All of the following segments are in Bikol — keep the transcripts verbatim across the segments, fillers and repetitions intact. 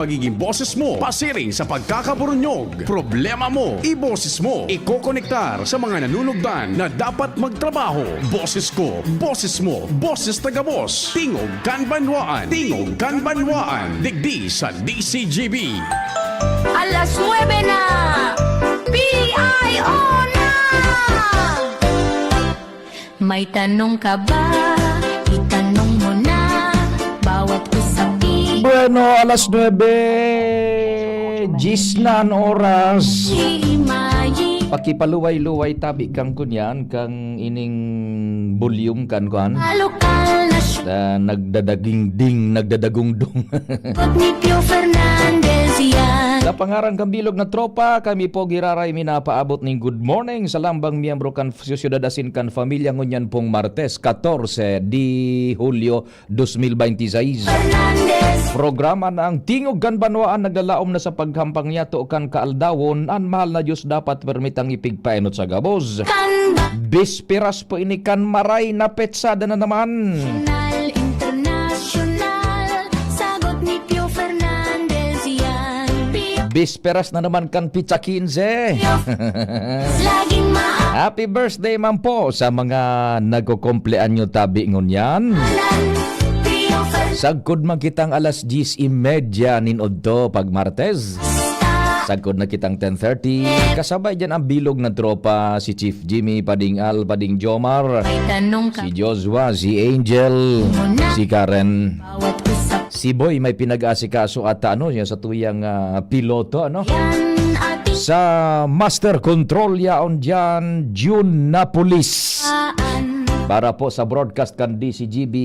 Magiging boses mo, pasiring sa pagkakaburunyog. Problema mo, iboses mo. Ikokonektar sa mga nanunugdan na dapat magtrabaho. Boses ko, boses mo, boses taga-boss. Tingog kan Banwaan, Tingog kan Banwaan. Digdi sa D C G B. Alas nuebe na! P I O na! May tanong ka ba? Itanong mo na. Bawat usapin. Bueno, alas nuebe, diyes na an oras. Iimayi. Pakipaluway-luway tabi kang kunyan, kang ining volume kan kuan. Lokal na siya. Na nagdadagingding, nagdadagungdong. Kot ni Pio Fernandez yan. Sa pangaran kang bilog na tropa, kami po giraray minapaabot ning good morning sa lambang miyembro kan Siyudad asin kan Familia ngunyan pong Martes, katorse de Hulyo, dos mil bente seis. Fernandez. Programa na ang Tingog kan Banwaan naglalaom na sa paghampang niyato kan kaaldawon, an mahal na Diyos dapat permitang ipigpaenot sa gabos. Kan ba- Bisperas po ini kan maray na petsada na naman. National, international, sagot ni Pio Fernandez yan. Pio- Bisperas na naman kan pitsa kinse. Laging ma- Happy birthday man po sa mga nagkukumpleanyo tabi ngunyan. Pio Fernandez. Sagkod man kitang alas diyes y media nin udto pag Martes. Sagkod na kitang ten thirty. Kasabay dyan ang bilog na tropa, si Chief Jimmy, Pading Al, Pading Jomar, May tanong ka. Si Joshua, si Angel, Muna. Si Karen. Bawat usap. Si Boy may pinag-asikaso ata, ano, yung sa tuyang, ah, piloto, ano? Yan ating Sa master control yaon dyan, June Napolis. Saan? Para po sa broadcast kan D C G B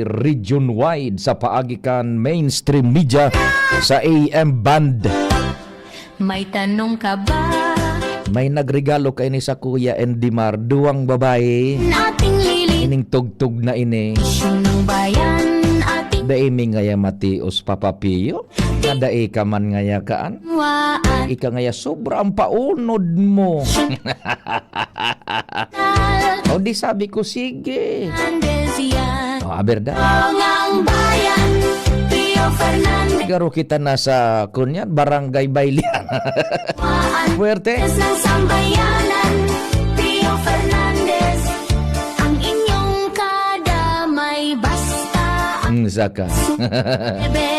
region-wide sa paagi kan mainstream media sa A M band. May tanong ka ba? May nagregalo kaini sa Kuya Endimar, duwang babae. Nating lili. Ining tugtog na ini. Isyu ng bayan, ating Dai mi ngaya matios, Papa Pio. Nga dai ka man ngaya kaan. Waan. Ika ngaya sobra ang paunod mo. O di sabi ko, sige. Fernandez yan. O, ah, berda. Ang bayan, Pio Fernandez. Garo kita na sa, kunyan, Barangay Baylihan. Fuerte. Ng sambayanan, Pio Fernandez. Ang inyong kadamay basta ang Hmm, saka. Ebe,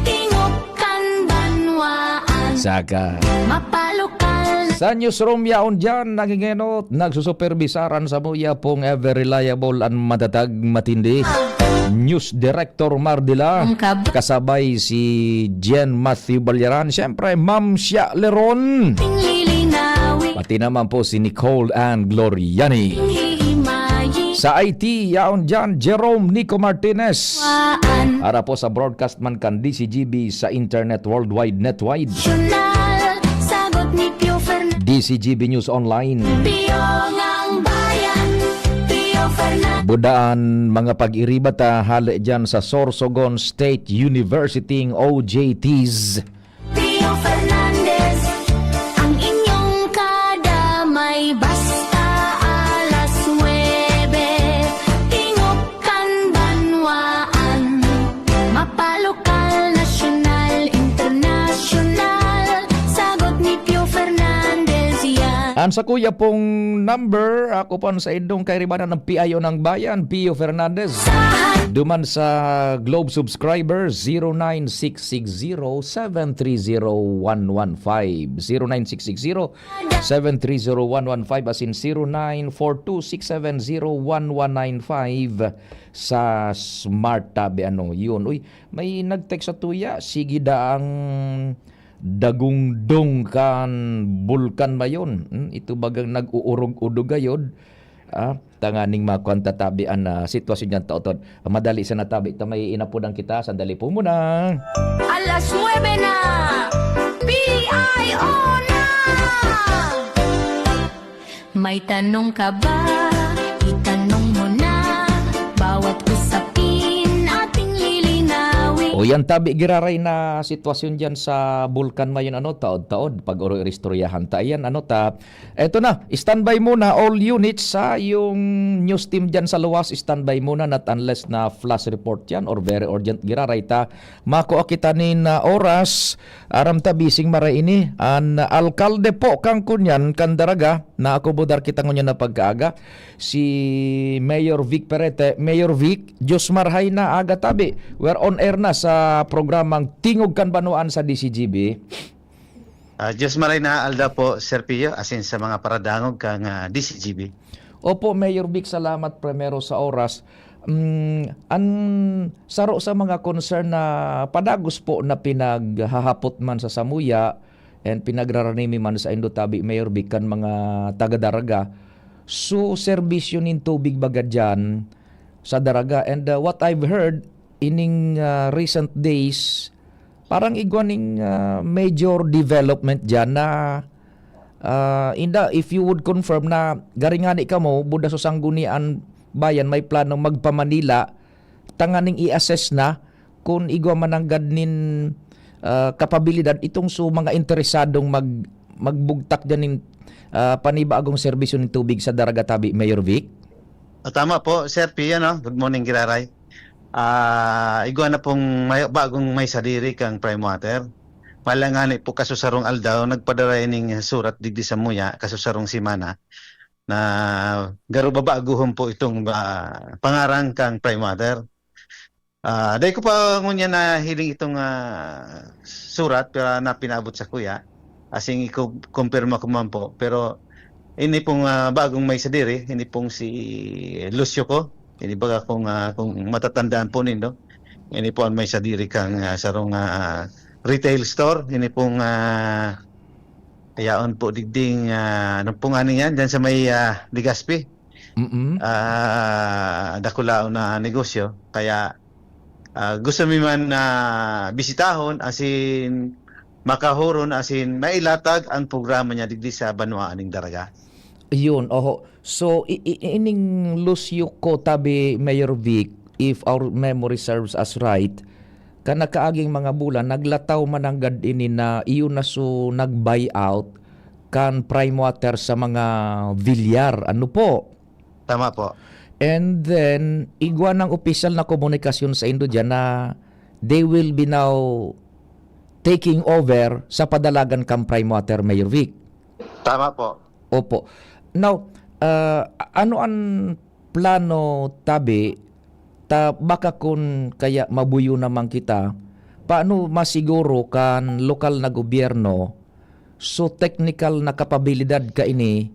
tingog kan banwaan. Saka. Mapalukal na Sa newsroom yaon dyan, nangingenot, nagsusuperbisaran sa muya pong ever reliable and matatag matindi. News Director Mardila, Ang kab- kasabay si Jen Matthew Balyaran, siyempre, Ma'am Shia Leron. Tinglilinawi. Pati naman po si Nicole Ann Gloriani. Iimayi. Sa I T, yaon dyan, Jerome Nico Martinez. Waan. Para po sa broadcast man kan D C G B sa internet worldwide, netwide. Nasyonal, sagot ni Pio Fernandez. D C G B News Online. Pio ngang bayan, Pio Fernandez. Budaan, mga pag-iriba ta, hale dyan sa Sorsogon State University, O J Ts. Pio Fernandez, ang inyong kadamay basta alas nuebe. Tingog kan banwaan, mapalokal, nasyonal, internasyonal, sagot ni Pio Fernandez yan. Ang sakuya pong number, ako po ang saindong kairibanan ng P I O ng Bayan, Pio Fernandez. Saan? Duman sa Globe subscriber, zero nine six six zero seven three zero one one five. Zero nine six six zero seven three zero one one five, as in zero nine four two six seven zero one one nine five sa Smart Tabi. Ano yun? Uy, may nag-text sa tuya. Sige daang dagungdong kan Bulkan Mayon. Hmm, ito bagang nag-uurog-udog gayod. Ah, tanganing makuan ta tabi an, ah, sitwasyon niyan, taoton. Madali sana tabi ta may inapodan kita. Sandali po muna. Alas nuebe na! P I O na! May tanong ka ba? Itanong mo na. Bawat usapin ating lilinawin. O yan, tabi giraray na sitwasyon diyan sa Bulkan Mayon, ano, taod-taod, pag oro-, iristoryahan ta. Ayan, ano, ta, eto na, standby muna, all units, ha, yung news team diyan sa luwas, standby muna, not unless na flash report yan or very urgent giraray ta. Makua kita nin, ah, oras, aram ta, bising maray ini. An alkalde po kan kunyan, kan Daraga, naakomodar kita ngunyan na pagkaaga, si Mayor Vic Perete. Mayor Vic, Diyos marhay na aga tabi. We're on air na sa programang Tingog kan Banwaan sa D C G B. Ah, Diyos maray na aldaw po, Sir Pio, asin sa mga paradangog kang, ah, D C G B. Opo, Mayor Vic, salamat primero sa oras. Mm, an saro sa mga concern na padagos po na pinaghahapot man sa samuya and pinagraranimi man sa indo tabi, Mayor Vic, kan mga taga Daraga, so serbisyo nin tubig baga diyan sa Daraga. And, uh, what I've heard, ining, uh, recent days, parang igwa ning, uh, major development diyan na, uh, inda, if you would confirm na garing ngani kamo, buda sa Sanggunian Bayan, may plano magpa-Manila, tanganing i-assess na kung igwa mananggad nin, ah, kapabilidad itong so mga interesadong mag-, magbugtak diyan nin, ah, panibagong serbisyo nin tubig sa Daraga tabi, Mayor Vic? Ah, tama po, Sir Pio, no? Good morning, giraray. Ah, igwa na pong may, bagong may sadiri kang Prime Water. Malangani po kasusarong aldaw, nagpadara ining surat digdi sa muya, kasusarong semana, na garo babaguhon po itong, ah, pangaran kang Prime Water. Ah, dai ko pa ngunyan nahiling itong, ah, surat, ah, na pinaabot sa kuya. Asing iko-, kumpirma ko man po. Pero ini pong, ah, bagong may sadiri, ini pong si Lucio ko. Ini baga kung, ah, kung matatandaan po nindo. Ini po ang may sadiri kang, ah, sarong, ah, retail store. Ini pong, ah, yaon po digding, ah, ano pong ani yan? Diyan sa may, ah, Legazpi. Mm. Ah, dakulaon na negosyo. Kaya, ah, gusto mi man na bisitahon, asin makahuron, asin mailatag ang programa niya digdi sa banwaan ning Daraga. Yun, oho. So, i-, i-, ining Lucio ko, tabi, Mayor Vic, if our memory serves us right, kan nakaaging mga bulan, naglataw mananggad ini na iyo na so nag-buy out kan Prime Water sa mga Villar. Ano po? Tama po. And then, igwa ng opisyal na komunikasyon sa indo diyan na they will be now taking over sa padalagan kan Prime Water, Mayor Vic. Tama po. Opo. Now, ah, ano an plano tabi ta baka kun kaya mabuyo naman kita, paano masiguro kan lokal na gobyerno so technical na kapabilidad kaini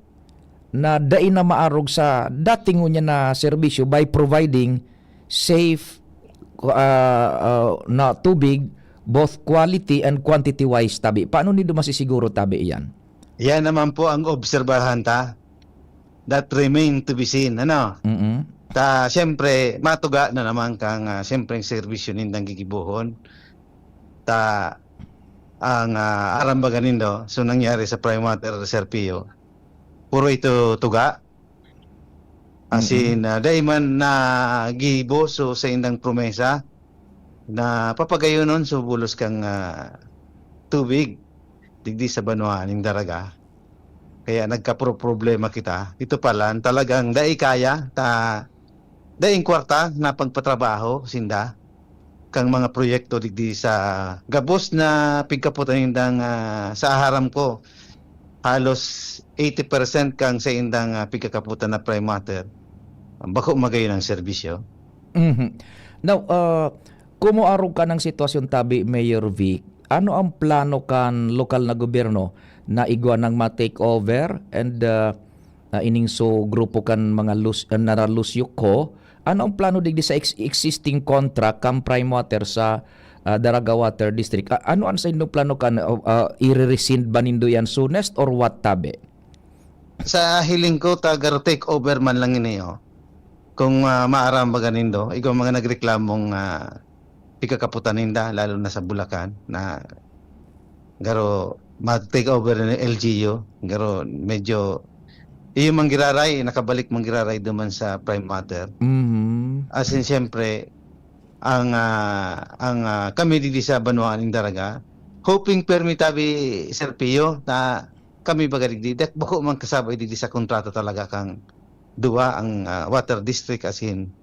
na dai na maarog sa dati ngunyan na serbisyo by providing safe, ah, ah, na tubig, both quality and quantity wise, tabi? Paano nindo masisiguro, tabi, iyan? Yan naman po ang obserbahan ta. That remain to be seen, ano? Mm-mm. Ta, siyempre, matuga na naman kang, ah, siyempre, ang serbisyo nindang gigibohon. Ta, ang, ah, aram baga nindo, so nangyari sa Prime Water, Sir Pio, puro ito tuga. As Mm-mm. in, ah, dai man nagibo so saindang promesa na papagayonon so bulos kang, ah, tubig digdi sa banwaan ning Daraga. Kaya nagkaproproblema kita. Ito pala, talagang dai kaya ta, daing kwarta na pagpatrabaho sinda kang mga proyekto digdi sa gabos na pigkaputan nindang, ah, sa aharam ko, halos eighty percent kang saindang, ah, pigkakaputan na Prime Water, bako magayon ang serbisyo. Mhm. Now, ah, komo arog kan sitwasyon tabi, Mayor Vic, ano ang plano kan lokal na gobyerno na igwa nang ma-take over and, ah, ah, ining so grupo kan mga lus-, ah, naralusyok ko? Ano ang plano digdi sa ex-, existing contract kan Prime Water sa, ah, Daraga Water District? Ah, ano ang sa inyong plano kan, ah, ah, i-rescind ba nindo yan soonest or what, tabi? Sa hiling ko, taga take over man lang ini, oh. Kung, ah, maaram baga nindo, ikaw mga nagreklamong, ah, pigkakaputan ninda, lalo na sa Bulacan, na garo mag-take over ni L G U, garo medyo, iyo manggiraray, nakabalik manggiraray duman sa Prime Water. Mhm. As in, siyempre, ang, ah, ang, ah, kami digdi sa banwaan nin Daraga. Hoping permi tabi, Sir Pio, na kami baga digdi, dak-, bako man kasabay digdi sa kontrata talaga kan duwa, ang, ah, water district asin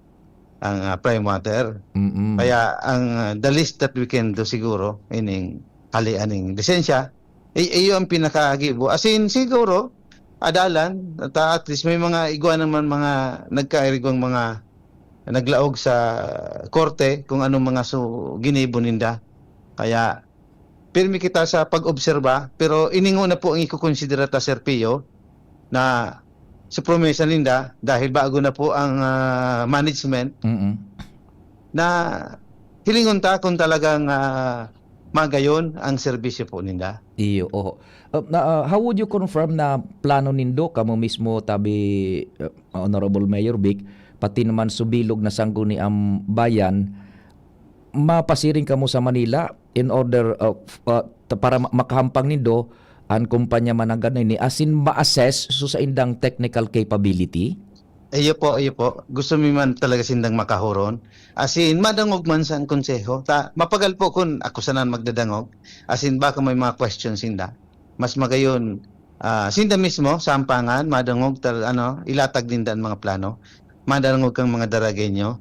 ang, ah, prime water. Mm. Kaya ang, ah, the least that we can do siguro, ining halian ning lisensya, i-, iyo ang pinakagibo. Asin siguro, adalan, at, ah, at least may mga igwa naman mga nagkairigwang mga naglaog sa korte kung anong mga su-, ginibo ninda. Kaya, pirmi kita sa pag-obserba, pero iningo na po ang ikokonsidera ta, Sir Pio, na sa promesa ninda, dahil bago na po ang, ah, management, Mm. na hilingon ta kung talagang, ah, magayon ang serbisyo po ninda. Iyo, oho. Uh, na, uh, how would you confirm na plano nindo, kamo mismo, tabi, uh, Honorable Mayor Vic, pati naman subilog na sangguniang bayan, mapasiring kamo sa Manila in order, uh, f-, uh, ta-, para ma-, makahampang nindo an kumpanya man ang ganoy ni, asin ma-assess so saindang technical capability? Iyo po, iyo po. Gusto mi man talaga sindang makahuron. Asin, madangog man sa konseho. Ta, mapagal po kun ako sana magdadangog. Asin, baka may mga questions sinda. Mas magayon, ah, sinda mismo, sa ampangan, madangog tal-, ano, ilatag ninda ang mga plano. Madangog kang mga Daragenyo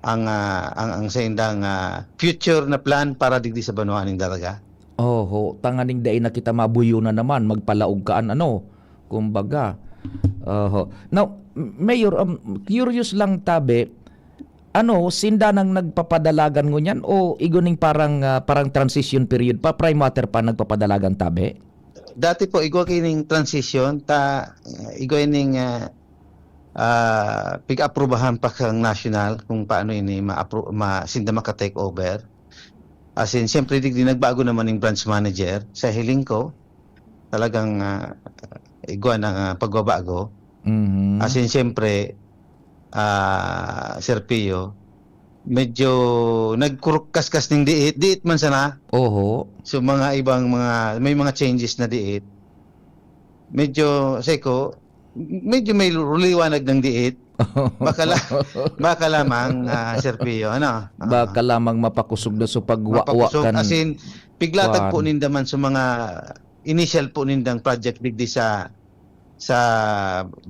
ang, ah, ang, ang saindang, ah, future na plan para digdi sa banwaan ning Daraga. Oho, tanganing dai na kita mabuyo na naman, magpalaog kaan ano, kumbaga. Oho. Now, M-, Mayor, um, curious lang tabi, ano, sinda nang nagpapadalagan ngunyan o igo ning parang, ah, parang transition period pa, prime water pa nagpapadalagan tabi? Dati po, igwa kining transition, ta, igwa ining, ah, ah, pig-aprubahan pa kang national kung paano ini ma-apro-, ma-, sinda maka-take over. As in, siyempre, digdi nagbago naman yung branch manager. Sa hiling ko, talagang, ah, igwa na nga pagbabago. Mhm. As in, siyempre, ah, Sir Pio, medyo nagkurukaskas ning diit, diit man sana. Oho. So, mga ibang mga, may mga changes na diit. Medyo, seko, medyo may liwanag ng diit. Baka la-, baka lamang, ah, Sir Pio, ano? Ah. Baka lamang mapakusog na so pagwa-, Mapakusog. Kan As in, piglatag po kwan. Ninda man sa mga initial po nindang project digdi sa, sa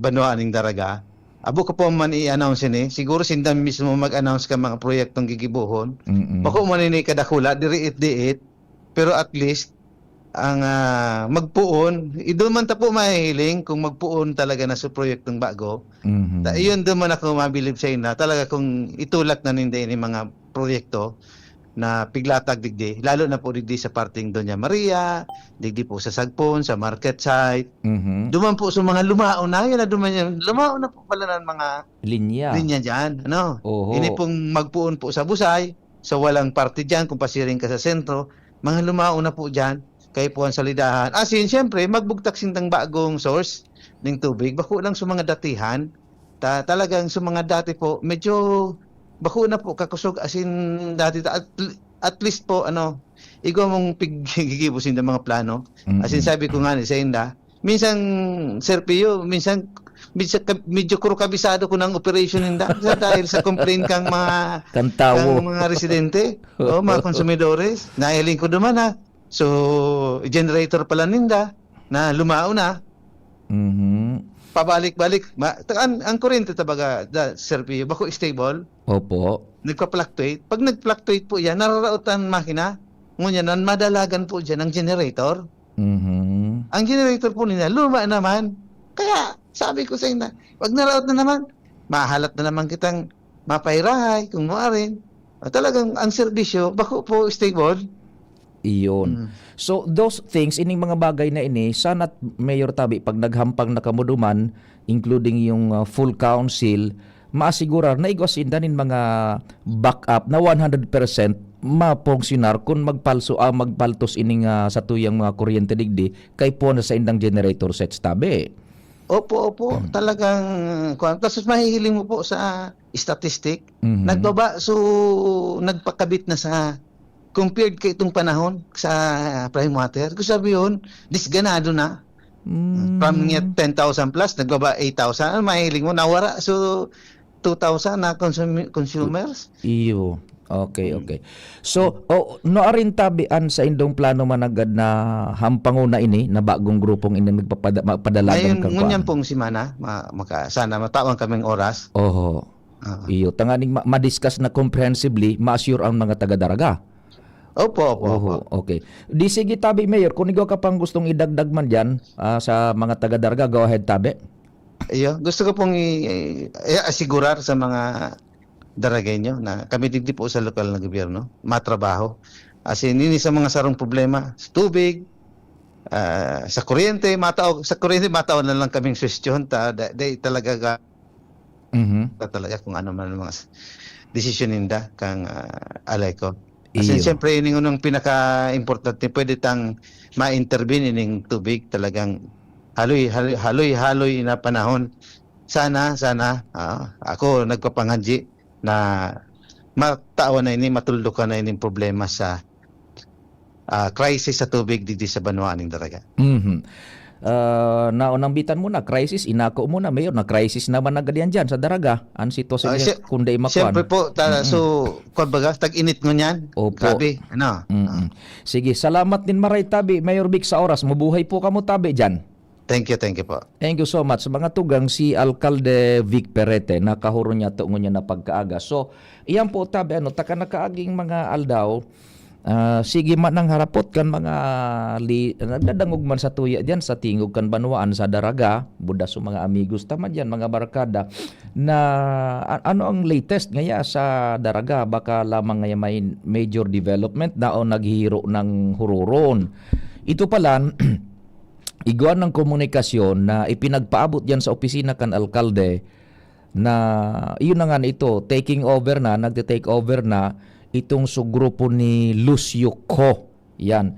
banwaan ning Daraga. Abo ko po man i-announce ini. Siguro sinda mismo mag-announce ka mga proyektong gigibohon. Mm-mm. Bako man ini kadakula, diriit-diit. Pero at least, ang, ah, magpoon, i-, doon man ta po mahihiling kung magpoon talaga na sa proyektong bago. Mhm. Ta-, iyon doon man ako mabilib sa inda. Talaga kung itulak na ninda ini mga proyekto na piglatag digdi, lalo na po digdi sa parting Doña Maria, digdi po sa Sagpon, sa market site. Mhm. Duman po sa mga lumaon na, yan na duman yan. Lumaon na po pala ng mga Linya. Linya dyan, ano? Oho. Ini pong magpoon po sa Busay, sa walang parte dyan, kung pasiring ka sa sentro, mga lumaon na po dyan, kay po ang salidahan. As in, siyempre, magbugtak sindang bagong source ning tubig. Bako lang sa mga datihan, ta-, talagang sa mga dati po, medyo bako na po, kakusog, as in, dati, ta-, at, at least po, ano, igwa mong pig-, gigibo sinda mga plano. As in, Mm-mm. Sabi ko nga ni sa inda, minsan, Sir Pio, minsan, minsan ka-, medyo kuro kabisado ko ng operation ninda. Sa, dahil sa complaint kang mga, Kang tawo. Kang mga residente, o, mga konsumidores. Nahiling ko duman, ha. So, generator pala ninda na lumao na. Mhm. Pabalik-balik. Ma-, ta-, ang, ang kuryente, tabaga, da, Sir Pio, bako stable. Opo. Nagpa-fluctuate. Pag nag-fluctuate po yan, nararaot ang makina. Ngunyan, ang madalagan po dyan, ang generator. Mhm. Ang generator po nila, luma naman. Kaya, sabi ko sa inyo, "Pag naraot na naman, mahalat na naman kitang mapairahay, kung maarin." Ah, talagang ang serbisyo, bako po stable. Iyon. Mm. So, those things, ining mga bagay na ini, sana, Mayor Tabi, pag naghampang na kamo duman, including yung, ah, full council, maasigurar na igwa sinda nin mga backup na one hundred percent mapongsyonar kun magpalso, ah, magpaltos ining, ah, satuyang mga kuryente digdi kay puon sa saindang generator sets tabi. Opo, opo. Talagang, kuwan. Tapos mahihiling mo po sa statistic, Mhm. nagbaba, so, nagpakabit na sa compared kay itong panahon sa prime water, kung sabi yun, disganado na. Mm. From nga ten thousand plus, nagbaba eight thousand. Ano mahiling mo? Nawara. So, two thousand na consum-, consumers. Iyo. Okay, okay. So, o, nuarin tabi an saindong plano mananggad na hampanguna ini, na bagong grupong ini magpapada-, magpadalagan Ngayon, kan ngunyan kuan? pong semana, ma-, maka-, sana matawan kaming oras. Oho. Ah. Iyo, tanganing ma-, ma-discuss na comprehensively, ma-assure ang mga taga-Daraga. Opo, opo, Oho, opo. okay. Di sige tabi, Mayor, kung igwa ka pang gustong idagdag man diyan, ah, sa mga taga-Daraga, go ahead tabi. Iyo, gusto ko pong i-, i-, i-asigurar sa mga Daragueño na kami digdi po sa lokal na gobyerno, matrabaho. As in, ini sa mga sarong problema, sa tubig, ah, sa kuryente, matao, sa kuryente, matao na lang kaming suwestiyon ta, da-, dai talaga ga-, Mhm. ta talaga kung ano man ang mga s-, desisyon ninda kang, ah, Aleco. As in, Iyo. siyempre, ini ngunong pinaka-importante, pwede tang ma-intervene ining tubig, talagang haloy, haloy, haloy, haloy na panahon. Sana, sana, ah, ako nagpapangadyi na matawan na ini, matuldukan na ining problema sa, ah, crisis sa tubig digdi sa banwaan nin Daraga. Mhm. Ah, naunambitan mo na, crisis, inako mo na, Mayor, na crisis naman na gadiyan dyan sa Daraga. Ang sitwasyon Ah, niya, si-, kung dai makuan. siyempre po, ta-, Mm-mm. so, kumbaga, tag-init ngunyan. Opo. Grabe, ano? Mm-mm. Sige, salamat din maray tabi, Mayor Vic, sa oras. Mabuhay po kamo tabi dyan. Thank you, thank you po. Thank you so much. Mga tugang, si Alkalde Vic Perete, nakahuro niya to ngunyan na pagkaaga. So, iyan po tabi, ano, taka nakaaging mga aldaw, ah, sige man ang harapot kan mga li-, nagdadangog man sa tuya diyan, sa tingog kan banwaan, sa Daraga, buda sa mga amigos ta man diyan, mga barkada, na a-, ano ang latest ngaya sa Daraga? Baka lamang ngaya may major development na o naghihiro ng huroron. Ito pala, igwa ng komunikasyon na ipinagpaabot diyan sa opisina kan alkalde na, iyon na nga na ito, taking over na, nagte-take over na itong sugrupo ni Lucio Co. Yan.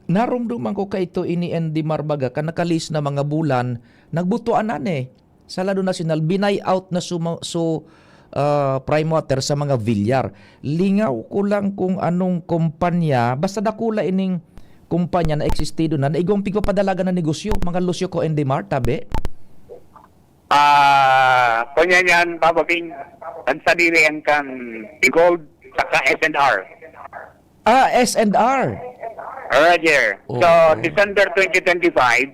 Narumduman ko kaito ini N D Marbaga, kan nakalihis na mga bulan, nagbutuan na ni. Sa lado nasyonal, binay out na suma-, so, ah, Prime Water sa mga Villar. Lingaw ko lang kung anong kumpanya, basta dakula ining kumpanya na existido na, na igwang pigpapadalagan na negosyo, mga Lucio Co and Demar, tabi? Ah, kunya niyan, Papa Bing, ang sadiri ang kan Gold saka S and R. Ah, S and R. Roger. So, Oo. December twenty twenty-five,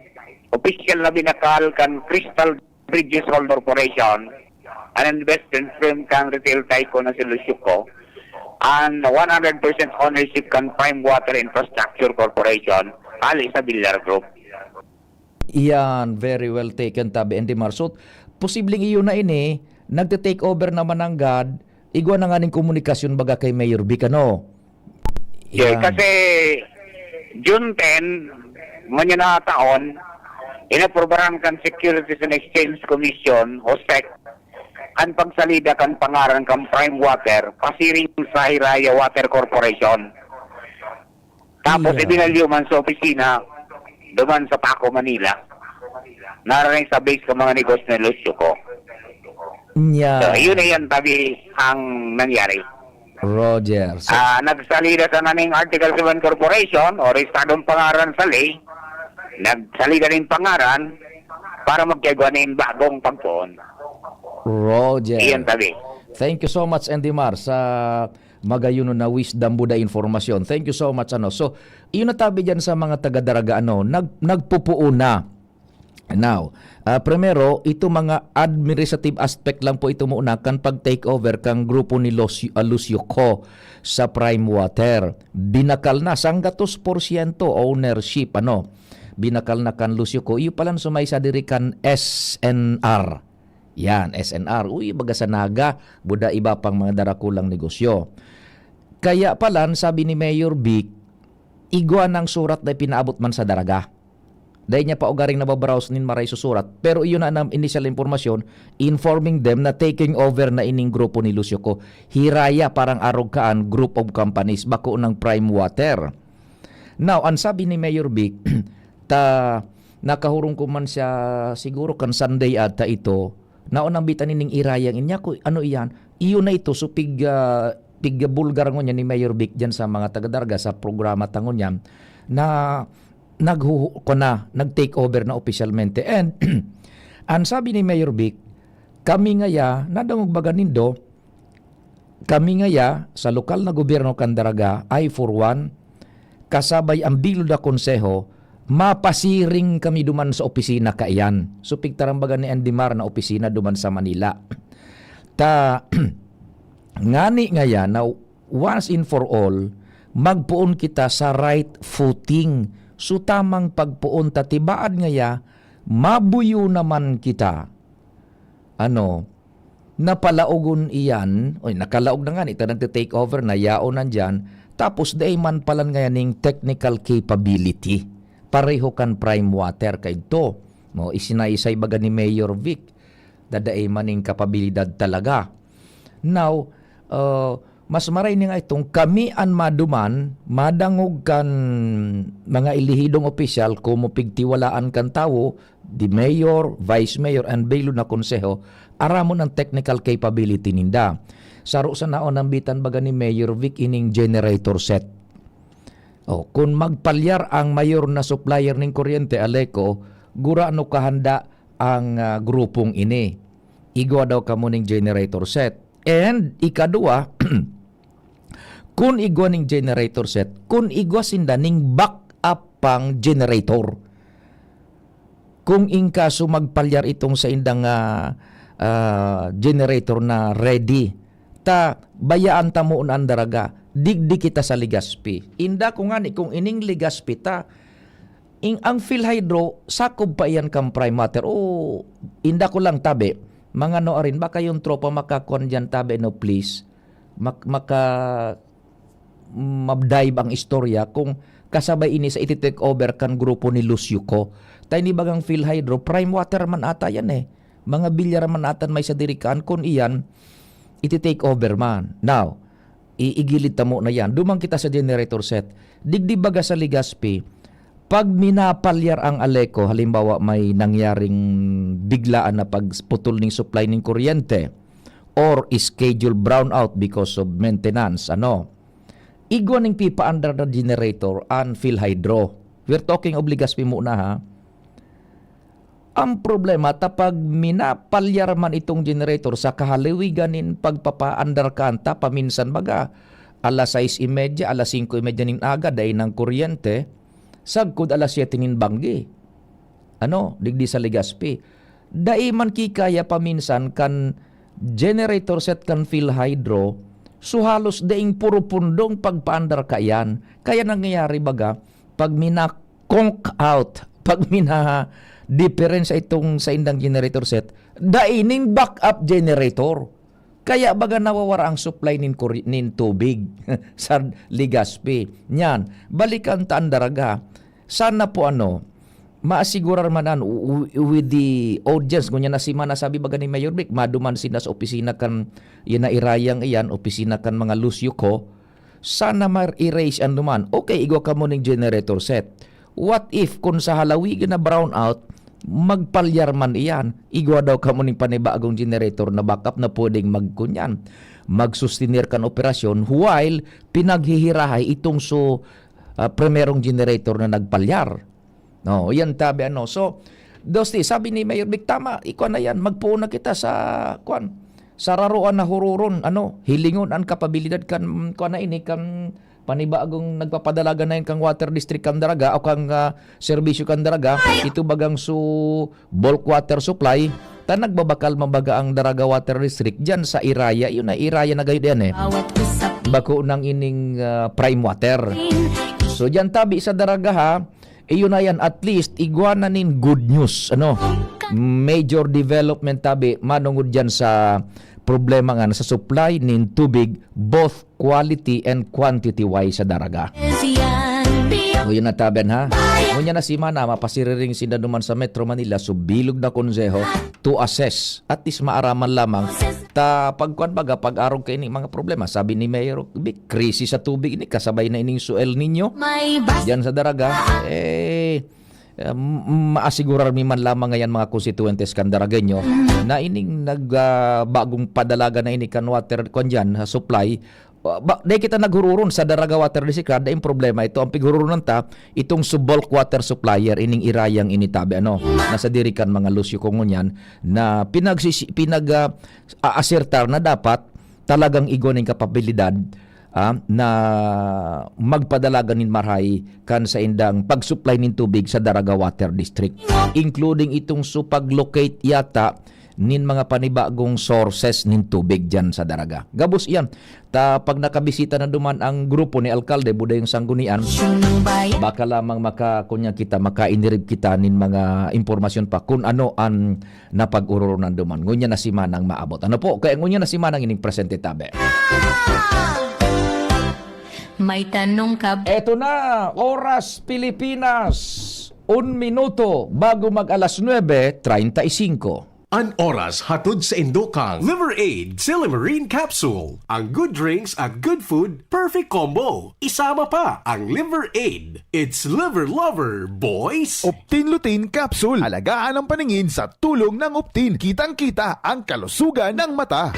official na binakal kan Crystal Bridges Hall Corporation, an investment firm kan retail tycoon na si Lucio Co, an one hundred percent ownership kan Prime Water Infrastructure Corporation, hali sa Villar Group. Iyan, very well taken, tabi, Andy Marsot. Posibleng iyo na ini, nagte-take over naman nanggad, igwa na nga ning komunikasyon baga kay Mayor Vic, ano? Okay, Yan. Kasi June ten, ngunyan na taon, inaprubaran kan Securities and Exchange Commission o sec an pagsalida kan pangaran kan Prime Water pasiring sa Hiraya Water Corporation. Tapos Iya. ibinalyo man sa opisina duman sa Paco, Manila. Naraning sa base kan mga negosyo ni Lucio Co. Nya. So, yun na yan, tabi ang nangyari. Roger. So, Ah, nagsalida sa naning Article seven Corporation o rehistradong pangaran sa ley, nagsalida ning pangaran para magkaigwa ning bagong pagpoon. Roger. Iyan, tabi. Thank you so much, Andy Mar, sa magayon na wisdom, buda informasyon. Thank you so much, ano. So, iyon na tabi dyan sa mga taga-Daraga, ano, nag-, nagpupuon na. Now, ah, primero, ito mga administrative aspect lang po ito muna kan pag-take over kang grupo ni Lucio, ah, Lucio Co sa Prime Water. Binakal na, sanggatos porsyento ownership, ano. Binakal na kan Lucio Co. Iyo palan sumaysa diri kan S N R. Yan, S N R. Uy, baga sa Naga, buda iba pang mga darakulang negosyo. Kaya palan, sabi ni Mayor Vic, igwa nang surat na ipinaabot man sa Daraga. Dahil niya pa ugaring nababrowse nin maray susurat. Pero iyon na ang initial impormasyon, informing them na taking over na ining grupo ni Lucio Co. Hiraya parang arog kaan group of companies, bako ng Prime Water. Now, ang sabi ni Mayor Vic, ta, nakahurong ko man siya siguro kan Sunday ata ito, naunang bitan nining irayang inya ko, ano iyan? Iyo na ito, so pig, ah, pig bulgar ngunyan ni Mayor Vic dyan sa mga taga-Daraga sa programa ta ngunyan na naghuhu-, ko na, nag-take over na opisyalmente. And, ang sabi ni Mayor Vic, kami ngaya, nadangog baga nindo, kami ngaya sa lokal na gobyerno kan Daraga, I for one, kasabay ang bilog na konseho, mapasiring kami duman sa opisina kaiyan. So, pigtarambagan ni Andy Mar na opisina duman sa Manila. Ta, ngani ngaya na once and for all, magpoon kita sa right footing. So, tamang pagpoon ta tibaad ngaya, mabuyo naman kita. Ano, napalaogon iyan, oy, nakalaog na ngani ta nagte-take over na, yaon nandiyan, tapos dai man palan ngayan ning technical capability. Pareho kan Prime Water kaidto. No, isinaysay baga ni Mayor Vic, dadaay man ning kapabilidad talaga. Now, uh, mas maray ni nga itong kami an maduman, madangog kan mga elehidong opisyal, kung mapigtiwalaan kan tawo, the mayor, vice mayor, and bilog na konseho, aramon ang technical capability ninda. Saro sa naon nambitan baga ni Mayor Vic ining generator set. Oh, kun magpalyar ang mayor na supplier ning kuryente, Aleco, gurano kahanda ang, ah, grupong ini? Igwa daw kamo ning generator set. And ikadua, kun igwa ning generator set, kun igwa sinda ning backup pang generator. Kung in kaso magpalyar itong saindang, ah, ah, generator na ready, ta bayaan ta mo an Daraga, digdi kita sa Legazpi. Inda ko ngani, kung ining Legazpi ta, ing, ang PhilHydro, sakob pa iyan kan Prime Water. O, inda ko lang tabi, mga no arin, baka yung tropa makakuan diyan tabi, no, please. Mak-, maka-, mabdive ang istorya kung kasabay ini sa iti-take over kan grupo ni Lucio Co. Ta ini bagang PhilHydro, Prime Water man ata yan eh. Mga bilyar man ata may sa dirikaan kun iyan, iti-take over man. Now, iigilid ta muna yan. Duman kita sa generator set. Digdi baga sa Legazpi, pag minapalyar ang Aleco, halimbawa may nangyaring biglaan na pagputol ning supply ning kuryente, or schedule brownout because of maintenance, ano, igwa ning pipaandar na generator an PhilHydro. We're talking of Legazpi muna, ha. Ang problema, ta pag minapalyar man itong generator sa kahalawigan nin pagpapaandar kan ta, paminsan baga, alas sais y media, alas singko y media nin aga, dai nang kuryente, sagkod alas siyete nin banggi. Ano, digdi sa Legazpi. Dai man kikaya paminsan kan generator set kan PhilHydro, so halos daing puro pundong pagpaandar kaiyan. Kaya nangyayari baga, pag mina-conk out, pag mina-difference itong saindang generator set, dai ning backup generator. Kaya baga nawawara ang supply nin kuri-, nin tubig sa Legazpi. Nyan, balikan ta an Daraga. Sana po, ano, maasigurar man an w-, w-, with the audience. Ngunyan na si Mana, sabi baga ni Mayor Vic, maduman sinda sa opisina kan, yan na irayang iyan, opisina kan mga Lucio Co. Sana ma-erase an duman. Okay, igwa kamo ning generator set. What if kun sa halawigan na brownout, magpalyar man iyan, igwa daw kamo ning panibagong generator na backup na pwedeng magkunyan, magsustenir kan operasyon while pinaghihirahay itong so, ah, primerong generator na nagpalyar. No, yan tabi ano. So, Dosti, sabi ni Mayor Vic, tama, ikuan na yan, magpoon na kita sa, kuan, sa raroan na huroron, ano, hilingon an kapabilidad kan, kuan na ini, kan panibagong nagpapadalagan na yan kan water district kan Daraga o kan, ah, serbisyo kan Daraga, ito bagang su bulk water supply, ta nagbabakal man baga ang Daraga Water District diyan sa Iraya. Yun na, Iraya na gayud yan eh. Bako nang ining, ah, Prime Water. So, diyan tabi sa Daraga ha, iyon na yan, at least, igwa na nin good news, ano? Major development tabi, manungod diyan sa problema nga sa supply nin tubig, both quality and quantity wise sa Daraga. O, yun na tabi ha. Ngunyan na si Mana, mapasiriring sinda duman sa Metro Manila, so bilog na konseho to assess. At least maaraman lamang ta pagkuan baga, pag-arog kaini mga problema. Sabi ni Mayor Vic, krisis sa tubig ini, kasabay na ining su El Niño. Diyan sa Daraga, eh, um, maasigurar mi man lamang ngayan mga konstituentes kan Daragueño na ining nag, ah, bagong padalagan na ini kan water, kuan diyan, ha, supply. Ah, ba, dai kita naghururon sa Daraga Water District, kada yung problema ito. Ang pighururon ta, itong su bulk water supplier, ining Irayang ini tabi, ano, nasa diri kan mga Lucio Congo niyan, na pinagsisi-, pinag, ah, aasertar na dapat talagang igwa nin kapabilidad, ah, na magpadalagan nin marahay kan saindang pag-supply nin tubig sa Daraga Water District, including itong su pag-locate yata nin mga panibagong sources nin tubig diyan sa Daraga. Gabos iyan. Ta pag nakabisita na duman ang grupo ni Alkalde Budayong Sanggunian, baka lamang maka-, kunya kita, makainirib kita nin mga impormasyon pa kun ano an napag-ororonan duman. Ngunyan na si Manang maabot. Ano po? Kaya ngunyan na si Manang ining presente tabi. May tanong ka ba? Eto na, Oras Pilipinas. Un minuto bago mag alas nuebe treinta y cinco. An oras hatod sa indo kang Liver Aid Silimarin Capsule. Ang good drinks at good food, perfect combo. Isama pa ang Liver Aid. It's Liver Lover, boys! Optin Lutein Capsule. Alagaan ang paningin sa tulong ng Optin. Kitang-kita ang kalusugan ng mata.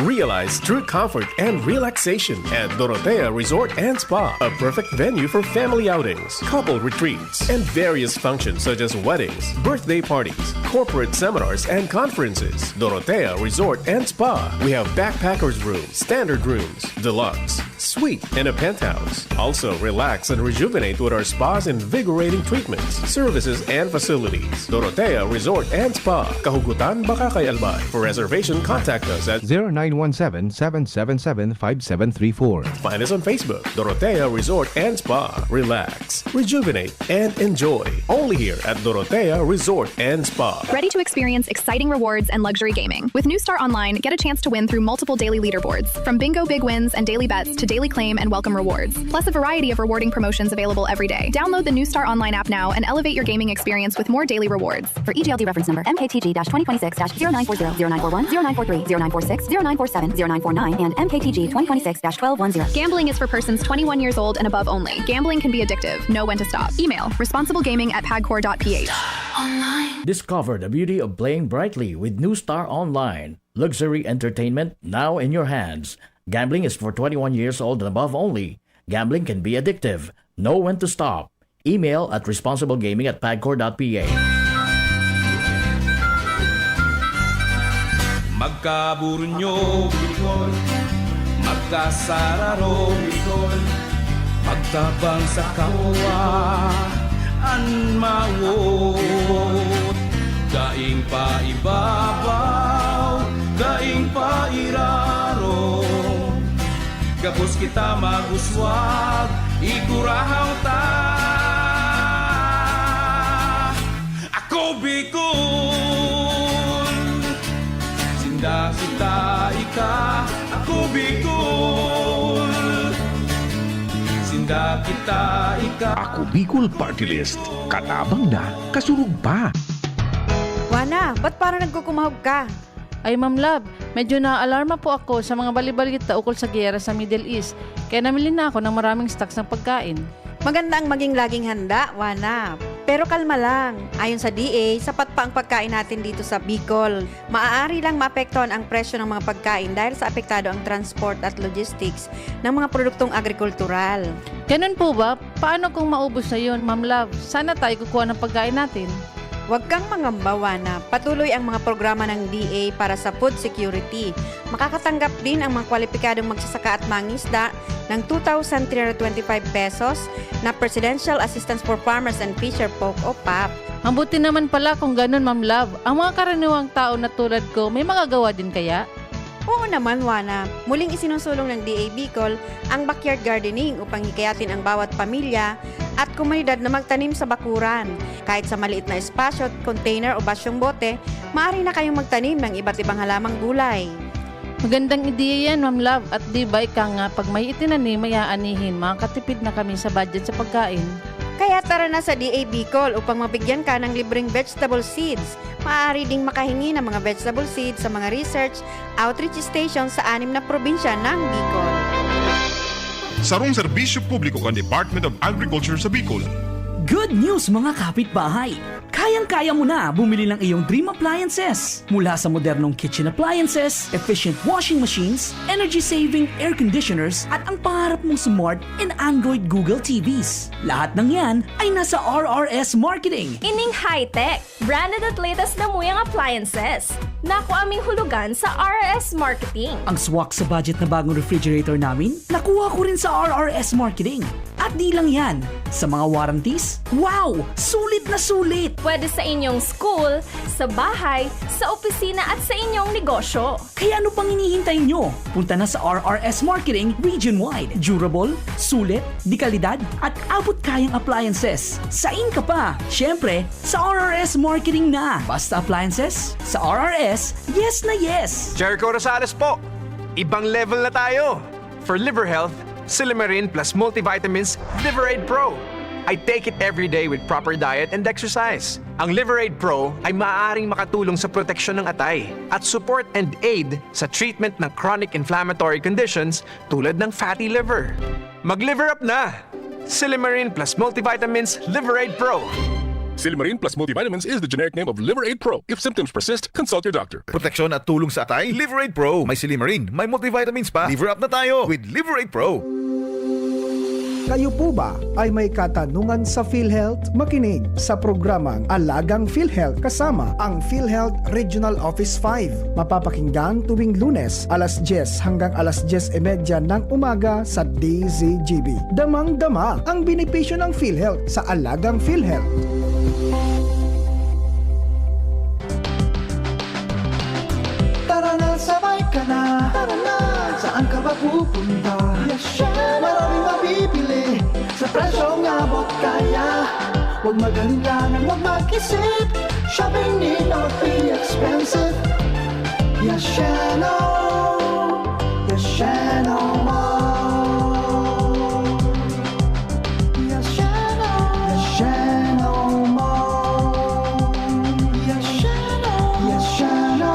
Realize true comfort and relaxation at Dorotea Resort and Spa, a perfect venue for family outings, couple retreats, and various functions such as weddings, birthday parties, corporate seminars, and conferences. Dorotea Resort and Spa. We have backpackers room, standard rooms, deluxe, suite, and a penthouse. Also, relax and rejuvenate with our spa's invigorating treatments, services, and facilities. Dorotea Resort and Spa, Kahugutan, Bacacay, Albay. For reservation, contact us at zero nine one seven, seven seven seven, five seven three four. Find us on Facebook, Dorotea Resort and Spa. Relax, rejuvenate, and enjoy. Only here at Dorotea Resort and Spa. Ready to experience exciting rewards and luxury gaming? With New Star Online, get a chance to win through multiple daily leaderboards, from bingo big wins and daily bets to daily claim and welcome rewards, plus a variety of rewarding promotions available every day. Download the New Star Online app now and elevate your gaming experience with more daily rewards. For E G L D reference number, M K T G dash twenty twenty-six dash zero nine four zero, zero nine four one, zero nine four three, zero nine four six, zero nine four seven, zero nine four nine, and M K T G twenty twenty-six dash twelve one zero. Gambling is for persons twenty-one years old and above only. Gambling can be addictive. Know when to stop. Email, responsiblegaming at pagcor dot p h. Discover the beauty of playing brightly with New Star Online. Luxury entertainment now in your hands. Gambling is for twenty-one years old and above only. Gambling can be addictive. Know when to stop. Email at responsiblegaming at pagcor dot p h. Magkaburunyo, Bicol. Magkasararo, Bicol. Magtabang sa kapwa an mawot. Daing paibabaw, daing pairarom. Gabos kita mag-uswag, igurahaw ta. Ako Bicol, sinda kita ika. Ako Bicol, sinda kita ika. Ako Bicol Party List, katabang na, kasurog pa. Wana, ba't parang nagkukumahog ka? Ay, Ma'am Love, medyo naaalarma po ako sa mga bali-balita ukol sa giyera sa Middle East, kaya namili na ako ng maraming stocks ng pagkain. Maganda ang maging laging handa, Wana. Pero kalma lang. Ayon sa D A, sapat pa ang pagkain natin dito sa Bicol. Maaari lang maapektuhan ang presyo ng mga pagkain dahil sa apektado ang transport at logistics ng mga produktong agrikultural. Ganun po ba? Paano kung maubos na yun, Ma'am Love? Saan na tayo kukuha ng pagkain natin? Huwag kang mangamba, Wana. Patuloy ang mga programa ng D A para sa food security. Makakatanggap din ang mga kwalipikadong magsasaka at mangisda ng two thousand three hundred twenty-five pesos na Presidential Assistance for Farmers and Fisher Folk o pap. Mabuti naman pala kung ganun, Ma'am Love. Ang mga karaniwang tao na tulad ko, may magagawa din kaya? Oo naman, Wana. Muling isinusulong ng D A Bicol ang backyard gardening upang hikayatin ang bawat pamilya at komunidad na magtanim sa bakuran. Kahit sa maliit na espasyo, container o basyong bote, maaari na kayong magtanim ng iba't ibang halamang gulay. Magandang ideya yan, Ma'am Love. At di ba ika nga, pag may itinanim, may aanihin, makakatipid na kami sa budget sa pagkain. Kaya tara na sa D A Bicol upang mabigyan ka ng libreng vegetable seeds. Maaari ding makahingi ng mga vegetable seeds sa mga research outreach station sa anim na probinsya ng Bicol. Sarong serbisyo publiko kan Department of Agriculture sa Bicol. Good news, mga kapitbahay! Kayang-kaya mo na bumili ng iyong dream appliances. Mula sa modernong kitchen appliances, efficient washing machines, energy-saving air conditioners, at ang pangarap mong smart and Android Google T Vs. Lahat ng yan ay nasa R R S Marketing. Ining high-tech, branded at latest na muyang appliances. Nakuha ming hulugan sa R R S Marketing. Ang swak sa budget na bagong refrigerator namin, nakuha ko rin sa R R S Marketing. At di lang yan, sa mga warranties, wow! Sulit na sulit! Pwede sa inyong school, sa bahay, sa opisina at sa inyong negosyo. Kaya ano pang hinihintay nyo? Punta na sa R R S Marketing region-wide. Durable, sulit, dekalidad, at abot-kayang appliances. Sain ka pa? Siyempre, sa R R S Marketing na. Basta appliances, sa R R S, yes na yes! Jericho Rosales po! Ibang level na tayo! For liver health, Silymarin plus multivitamins Liver Aid Pro. I take it every day with proper diet and exercise. Ang Liver Aid Pro ay maaaring makatulong sa proteksyon ng atay at support and aid sa treatment ng chronic inflammatory conditions tulad ng fatty liver. Mag-liver up na! Silymarin plus multivitamins Liver Aid Pro. Silymarin plus multivitamins is the generic name of Liver Aid Pro. If symptoms persist, consult your doctor. Proteksyon at tulong sa atay, Liver Aid Pro. May silymarin, may multivitamins pa. Liver up na tayo with Liver Aid Pro. Kayo po ba ay may katanungan sa PhilHealth? Makinig sa programang Alagang PhilHealth kasama ang PhilHealth Regional Office five. Mapapakinggan tuwing Lunes, alas diyes hanggang alas diyes y media ng umaga sa D Z G B. Damang-dama ang benepisyo ng PhilHealth sa Alagang PhilHealth. Tara na, sabay ka na. Tara na. Saan ka ba pupunta? Yes, syempre. Maraming mabibili sa presyong abot kaya. Huwag mag-alinlangan, huwag mag-isip. Shopping need not be expensive. Yes, Sheno. Yes, Sheno Mall. Yes, Sheno. Yes, Sheno Mall. Yes, Sheno. Yes, Sheno.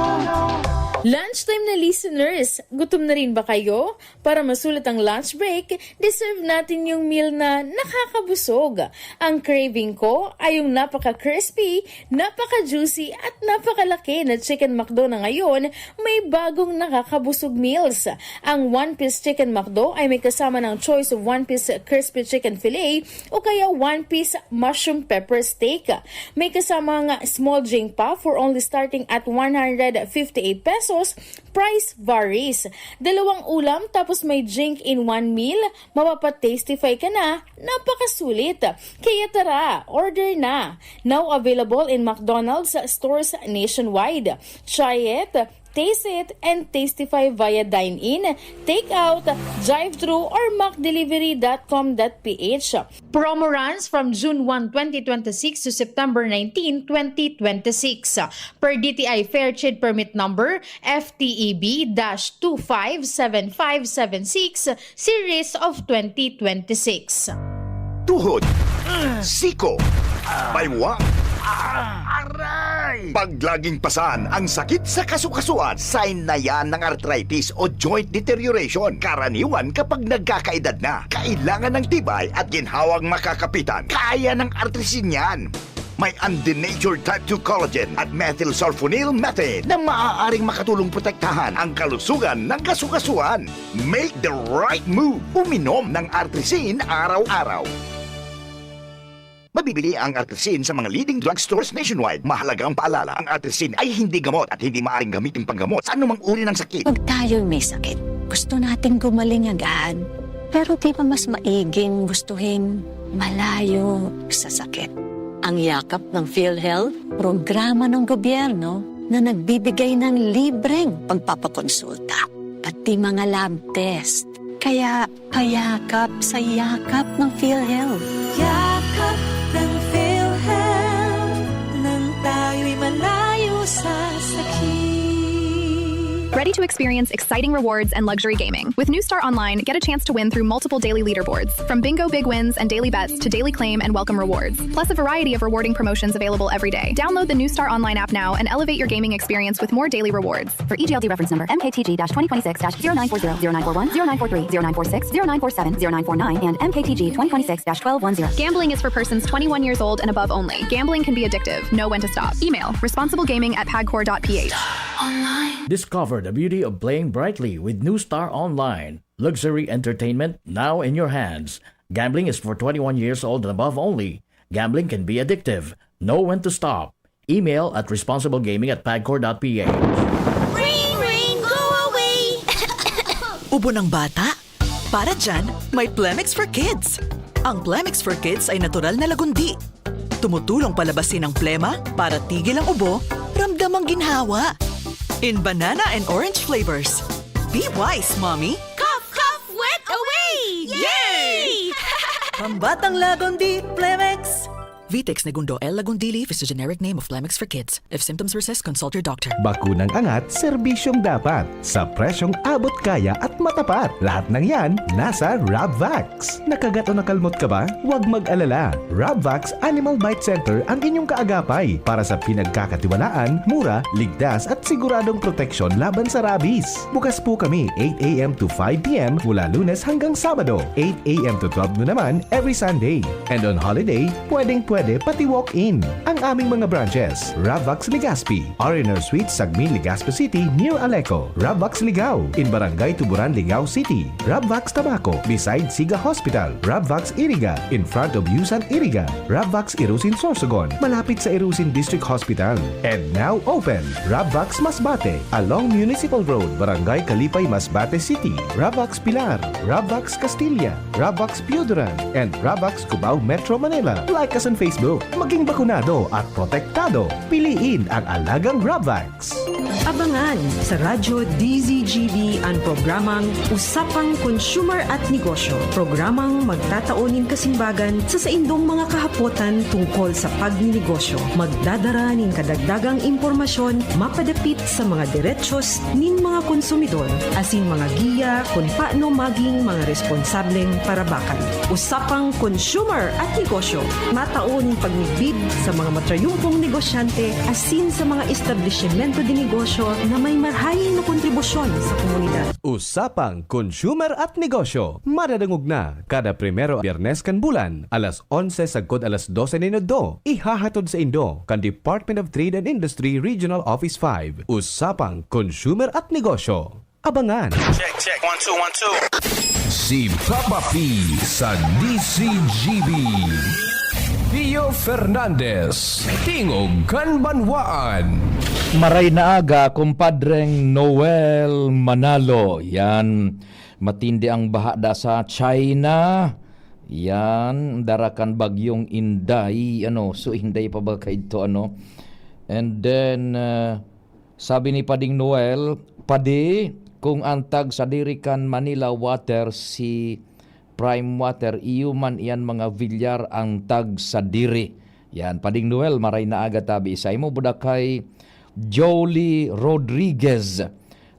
Lunchtime na listeners, gutom na rin ba kayo? Para masulit ang lunch break, deserve natin yung meal na nakakabusog. Ang craving ko ay yung napaka-crispy, napaka-juicy at napakalaki na Chicken McDo na ngayon may bagong nakakabusog meals. Ang One Piece Chicken McDo ay may kasama ng choice of One Piece Crispy Chicken Fillet o kaya One Piece Mushroom Pepper Steak. May kasamang small drink pa for only starting at one hundred fifty-eight pesos. Price varies. Dalawang ulam tapos may drink in one meal, mapapa-tastify ka na, napakasulit. Kaya tara, order na. Now available in McDonald's stores nationwide. Try it, taste it, and tastify via dine-in, take-out, drive-thru, or macdelivery dot com dot ph. Promo runs from June one, twenty twenty-six to September nineteen, twenty twenty-six. Per D T I Fair Trade Permit Number, F T E B dash two five seven five seven six, Series of twenty twenty-six. Tuhod, siko, baywang, aray! Pag laging pasan ang sakit sa kasukasuan, sign na yan ng arthritis o joint deterioration. Karaniwan kapag nagkakaedad na, kailangan ng tibay at ginhawang makakapitan. Kaya ng Artrisin yan. May undenatured type two collagen at methylsulfonyl methane na maaaring makatulong protektahan ang kalusugan ng kasukasuan. Make the right move. Uminom ng Artrisin araw-araw. Mabibili ang Artrisin sa mga leading drugstores nationwide. Mahalagang paalala, ang Artrisin ay hindi gamot at hindi maaaring gamitin panggamot sa anumang uri ng sakit. Pag tayo'y may sakit, gusto nating gumaling agad. Pero di ba mas maiging gustuhin malayo sa sakit? Ang Yakap ng PhilHealth, programa ng gobyerno na nagbibigay ng libreng pagpapakonsulta, pati mga lab test. Kaya payakap sa yakap ng PhilHealth. Yakap ng PhilHealth, nang tayo'y malayo sa sakit. Ready to Experience exciting rewards and luxury gaming. With New Star Online, get a chance to win through multiple daily leaderboards, from bingo big wins and daily bets to daily claim and welcome rewards, plus a variety of rewarding promotions available every day. Download the New Star Online app now and elevate your gaming experience with more daily rewards. For E G L D reference number, M K T G dash twenty twenty-six dash zero nine four zero, zero nine four one, zero nine four three, zero nine four six, zero nine four seven, zero nine four nine, and M K T G twenty twenty-six dash twelve one zero. Gambling is for persons twenty-one years old and above only. Gambling can be addictive. Know when to stop. Email responsiblegaming at pagcor dot P H. Discover the beauty of playing brightly with New Star Online. Luxury entertainment now in your hands. Gambling is for twenty-one years old and above only. Gambling can be addictive. Know when to stop. Email at responsiblegaming at pagcor dot P H. Ring, ring, go away! Ubo ng bata? Para dyan, may Plemex for Kids. Ang Plemex for Kids ay natural na lagundi. Tumutulong palabasin ang plema para tigil ang ubo, ramdam ang ginhawa. In banana and orange flavors. Be wise, mommy! Cough, cough, wet away! Yay! Pambatang Lagundi, Plemex! Vitex Negundo L. Lagundi Leaf is the generic name of Plemex for kids. If symptoms persist, consult your doctor. Bakunang angat, serbisyong dapat. Sa presyong abot kaya at matapat. Lahat ng yan, nasa Rabvax. Nakagat o nakalmot ka ba? Huwag mag-alala. Rabvax Animal Bite Center ang inyong kaagapay para sa pinagkakatiwalaan, mura, ligtas at siguradong proteksyon laban sa rabies. Bukas po kami eight a.m. to five p.m. mula Lunes hanggang Sabado, eight a.m. to twelve noon naman every Sunday. And on holiday, pwedeng-pwede pati walk-in. Ang aming mga branches, Rabvax Legazpi, R and R Suite, Sagmin, Legazpi City, near Aleco, Rabvax Ligao, in Barangay Tuburan, Ligao City, Rabvax Tabaco, beside Siga Hospital, Rabvax Iriga, in front of Yusan Iriga, Rabvax Irusin Sorsogon, malapit sa Irusin District Hospital. And now open, Rabvax Masbate, along Municipal Road, Barangay Kalipay, Masbate City, Rabvax Pilar, Rabvax Castilla, Rabvax Pioduran, and Rabvax Cubao, Metro Manila. Like us on Facebook. Maging bakunado at protektado. Piliin ang alagang Rabvax. Abangan sa Radyo D Z G B an programang Usapang Consumer at Negosyo, programang magtatao nin kasimbagan sa saindong mga kahapotan tungkol sa pagninegosyo. Magdadara nin kadagdagang impormasyon mapadapit sa mga derechos nin mga konsumidor asin mga giya kun paano maging mga responsableng parabakan. Usapang Consumer at Negosyo, matao nin pagmidbid sa mga matrayumpong negosyante asin sa mga establisimento de negosyo na may marahay na kontribusyon sa komunidad. Usapang Consumer at Negosyo, madadangog na kada primero Biyernes kan bulan, alas onse sagkod alas dose nin udto. Ihahatod saindo kan Department of Trade and Industry Regional Office five. Usapang Consumer at Negosyo. Abangan! Check, check, one, two, one, two. Si Papa P sa D Z G B. Pio Fernandez, Tingog kan Banwaan. Maray na aga, kumpadreng Noel Manalo. Yan, matindi ang baha da sa China. Yan, dara kan bagyong Inday, ano, so Inday pa ba kaidto, ano? And then, uh, sabi ni Pading Noel, "Padi, kung ang tag sadiri kan Manila Water si Prime Water, iyo man iyan mga Villar ang tag sadiri." Yan, Pading Noel, maray na aga tabi sa imo. Buda kay Jolie Rodriguez,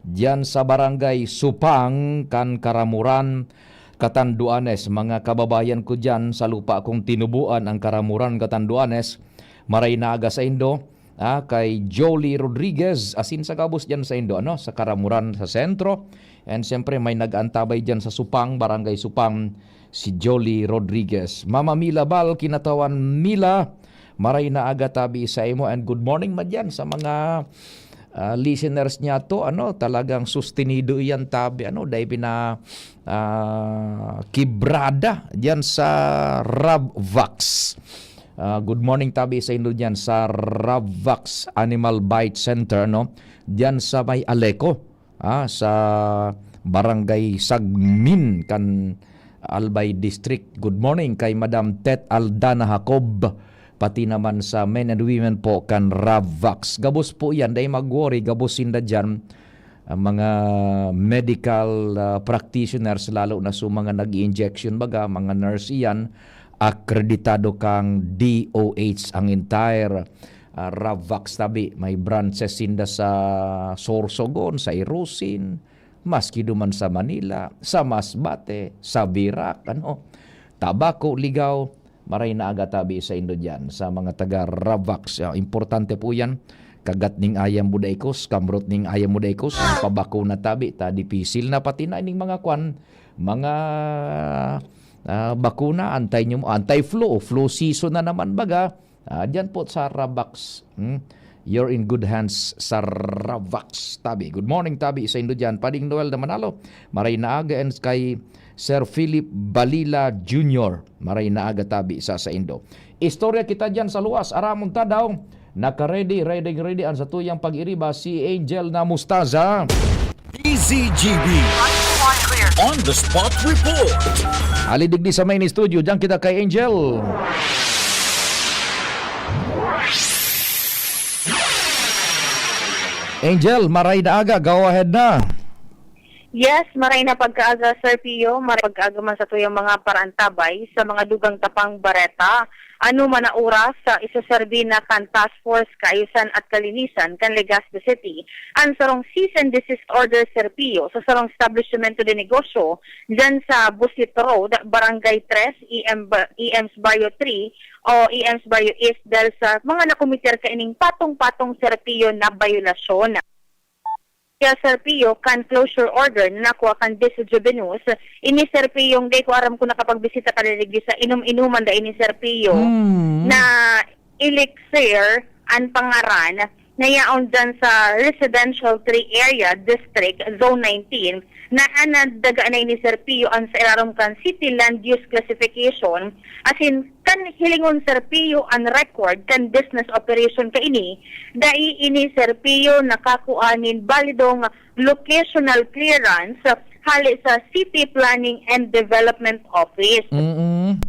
diyan sa Barangay Supang, kan Karamuran, Catanduanes. Mga kababayan ko diyan, sa lupa kong tinubuan, ang Karamuran, Catanduanes. Maray na aga sa indo, ah, kay Jolie Rodriguez, asin sa gabos diyan sa indo, ano, sa Karamuran, sa sentro. And siyempre, may nag-antabay diyan sa Supang, Barangay Supang, si Jolie Rodriguez. Mama Mila Bal, Kinatawan Mila, maray na aga tabi sa imo, and good morning man diyan sa mga, ah, listeners niya to, ano, talagang sustenido iyan tabi, ano, dahil pina, ah, kibrada diyan sa Ravvax. Ah, good morning tabi sa indo diyan sa Ravvax Animal Bite Center, no? Diyan sa may Aleco, ah, sa Barangay Sagmin kan Albay District. Good morning kay Madam Tet Aldana Jacob, pati naman sa men and women po kan Ravvax. Gabos po yan, dai mag-worry, gabos sinda dyan. Ang mga medical, ah, practitioners, lalo na sa mga nag-injection baga, mga nurse iyan, akreditado kang D O H ang entire ah, Ravax tabi, may branches sinda sa Sorsogon, sa Irosin, maski duman sa Manila, sa Masbate, sa Virac, ano, Tabaco, Ligao. Maray na aga tabi sa indo diyan, sa mga taga Ravax. Ah, importante po yan. Kagat ning ayam mo daikos, kamrot ning ayam mo daikos, pabakuna tabi, ta dipisil na pati na ining mga kwan, mga, ah, bakuna, anti-pneumo-, anti-flu, flu season na naman baga. Ah, diyan po sa Ravax. Hmm? You're in good hands sa Ravax, tabi. Good morning, tabi, sa indo diyan. Pading Noel na Manalo, maray na aga, and kay Sir Philip Balila Junior, maray na aga, tabi, sa, sa indo. Istorya kita diyan sa luwas. Aramon ta daw. Naka-ready, ready, ready ang satuyang pag-iriba, si Angel na Mustaza. D Z G B. On the spot report. Ali digdi sa main studio, diyan kita kay Angel. Angel, maray na aga, go ahead na. Yes, maray na pagkaaga, Sir Pio. Maray pagkaaga man sa tuyang mga parantabay sa mga dugang tapang bareta. Ano man na oras, sa isuserbi na kan Task Force Kaayusan at Kalinisan kan Legazpi City, an sarong cease and desist order, Sir Pio, sa sarong establishmento de negosyo dyan sa Busit Road, Barangay tres, E M ba-, E M's Barrio three o E M's Barrio East, dahil sa mga nakometer kaining patong-patong, Sir Pio, na bayolasyon. Kaya, Sir Pio, kan closure order na nakua kan District Juvenus, ini, Sir Pio, yung di ko aram kung nakapagbisita ka na digdi sa inom-inuman da ini, Sir Pio, Hmm. na Elixir an pangaran, na yaon dyan sa Residential three Area District, Zone nineteen, na an nagdaga na ini, Sir Pio, an sa ilarom kan City Land Use Classification, asin kan hilingon, Sir Pio, an record kan business operation kaini, dai ini, Sir Pio, nakakua nin balidong locational clearance hali sa City Planning and Development Office. Mm-mm.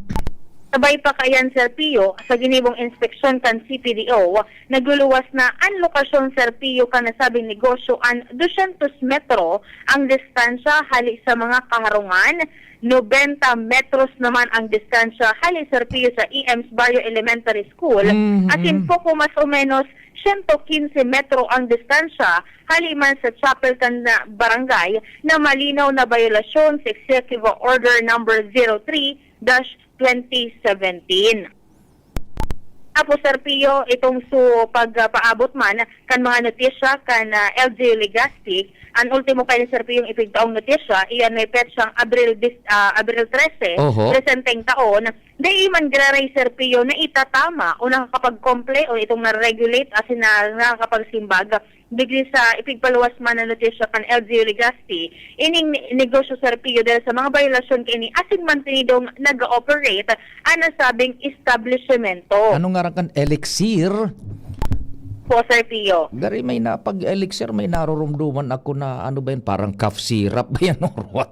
Sabay pa kayan, Sir Pio, sa ginibong inspeksyon kan C P D O, nagluluwas na an lokasyon, Sir Pio, kan nasabing negosyo an dosyentos metro ang distansya hali sa mga kaharungan, nobenta metros naman ang distansya hali, Sir Pio, sa E M's Barrio Elementary School, Mhm. asin poko mas o menos siyento kinse metro ang distansya hali man sa chapel kan na barangay, na malinaw na bayolasyon sa Executive Order number zero three dash twenty seventeen. Tapos, Sir Pio, itong su pagpaabot man kan mga notisya kan, ah, L G U Legazpi, an ultimo kaini, Sir Pio, yung ipigtaong notisya, iyan may petsang Abril dis-, ah, Abril trese, Oho. presenteng taon, dai man giraray, Sir Pio, na itatama o nakakapag-comply o itong na-regulate asin na nakakapagsimbag digdi sa ipigpaluwas man na notisya kan L G U Legazpi, ining ne-, negosyo, Sir Pio, dahil sa mga bayolasyon kaini asin mantenidong nag-ooperate an nasabing establisyemento. Ano ngaran kan Elixir? Po, Sir Pio. Gari, may na, pag Elixir, may narurumduman ako na, ano ba yan, parang cough syrup ba yan or what?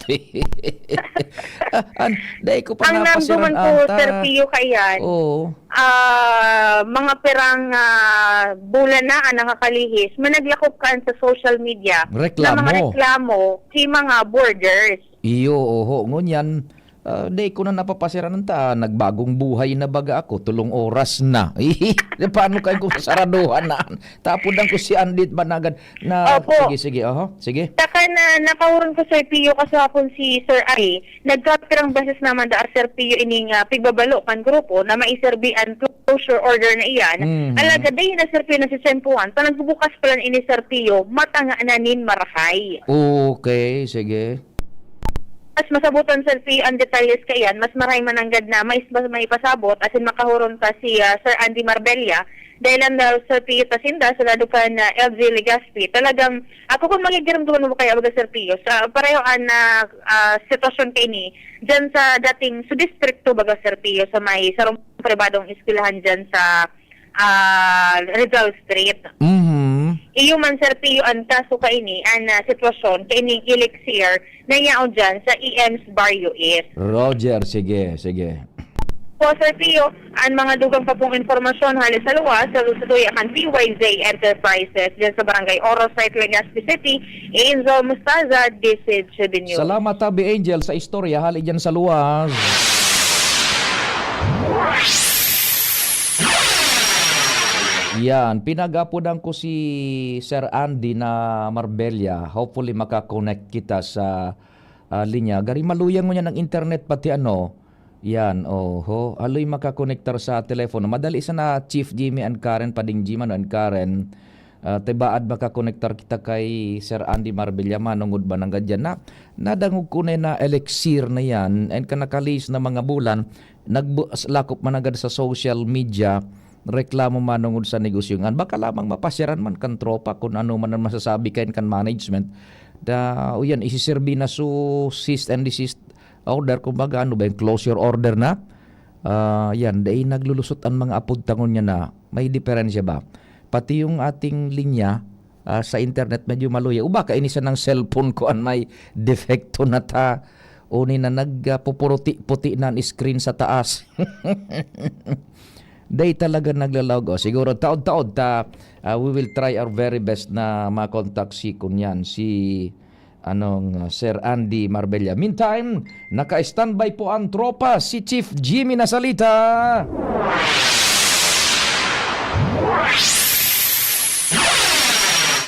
Ah, an-, dai ko pa Ang napasiran namduman ko, ata. Sir Pio, kaiyan, Oo. ah, mga pirang, ah, bulan na an nakakalihis, may naglakop kan sa social media na mga Reklamo. reklamo si mga borders. Iyo, oho. Ngunyan, ah, dai ko na napapasiran ta, nagbagong buhay na baga ako, tulong oras na. Paano kayo kung saraduhan na? Tapos lang ko si Andit Managan na, Opo. sige, sige, oho, sige. Saka na, nakahuron ko, Sir Pio, kasapon si Sir Ari, nagkapirang beses naman da, Sir Pio, ining, ah, pigbabalo kan grupo na maiserbi an closure order na iyan. Mhm. Alagad dai na, Sir Pio, nasisempuhan. Ta nagbubukas pa lang ini, Sir Pio, matanga na nin marahay. Okay, sige. Mas masabutan, Sir Pio, ang detalles kaiyan, mas marahay mananggad na mais-, mas maipasabot, asin makahuron pa si, ah, Sir Andy Marbella, dahil ang daw, Sir Pio, ta sinda sa lado kan, ah, L G Legazpi. Talagang, ako kung magigiramduman mo kaya, baga, Sir Pio, sa pareho an, ah, ah, sitwasyon kaini, dyan sa dating, sa distrito, baga, Sir Pio, sa may sarong pribadong eskwelahan dyan sa, ah, Rizal Street. Mhm. Iyo man, Sir Pio, an kaso kaini, an, ah, sitwasyon kaining Elixir na yaon dyan sa E M's Barrio East. Roger, sige, sige. Po, Sir Pio, an mga dugang pa pong impormasyon hali sa luwas, sa Lusaduya kan P Y Z Enterprises, dyan sa Barangay Oro Site, Legazpi City, Angel Mustaza, D Z G B News. Salamat, Tabi Angel, sa istorya hali dyan sa luwas. Yan, pinag-apodan ko si Sir Andy na Marbella. Hopefully, makakonect kita sa, ah, linya. Gari maluya ngunyan ang internet pati ano. Yan, oho. Haloy makakonektar sa telepono. Madali sana, Chief Jimmy and Karen, Pading Jim, ano, and Karen. Ah, tibaad makakonektar kita kay Sir Andy Marbella, manongod ba nanggad yan na? Nadangog ko na na elixir na yan, and kanakalihis na mga bulan, nagbu-, lakop man agad sa social media, reklamo manongod sa negosyo ngan. Baka lamang mapasyaran man kan tropa kun ano man an masasabi kayan kan management. Da, o yan, isiserbi na su cease and desist order, kumbaga, ano ba yung closure order na? Ah, yan, dai naglulusot an mga apod ta ngunyan na may diferensya ba? Pati yung ating linya, ah, sa internet medyo maluya. O baka ini sanang cellphone ko an may depekto na ta, o ni na nag, ah, pupuruti-puti na an screen sa taas. Dai talaga nagla-log. O, siguro taod-taod ta, ah, we will try our very best na ma-contact si kunyan, si anong, ah, Sir Andy Marbella. Meantime, naka-standby po ang tropa, si Chief Jimmy Nasalita.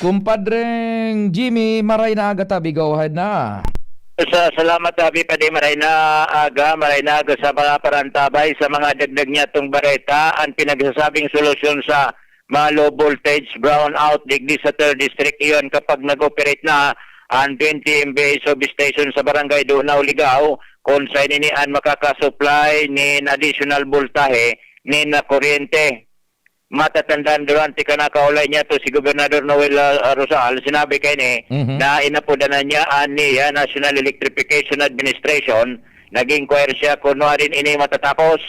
Kumpadreng Jimmy, maray na aga tabi, go ahead na. Sa, salamat, Abi Padi. Maray na aga, maray na aga sa mga parantabay, sa mga dagdag niya tong bareta, ang pinagsasabing solusyon sa mga low voltage brownout digdi sa third District, iyon kapag nag-operate na ang twenty M V A substation sa Barangay Dunao, Ligao, kung sa ini an makakasupply nin additional voltahe nin na kuryente. Matatandaan, durante kan nakaulay niya to si Gobernador Noel, ah, Rosal, sinabi kaini Mhm. na inapodan na niya an niya National Electrification Administration. Nag-inquire siya kung nuarin ini matatapos.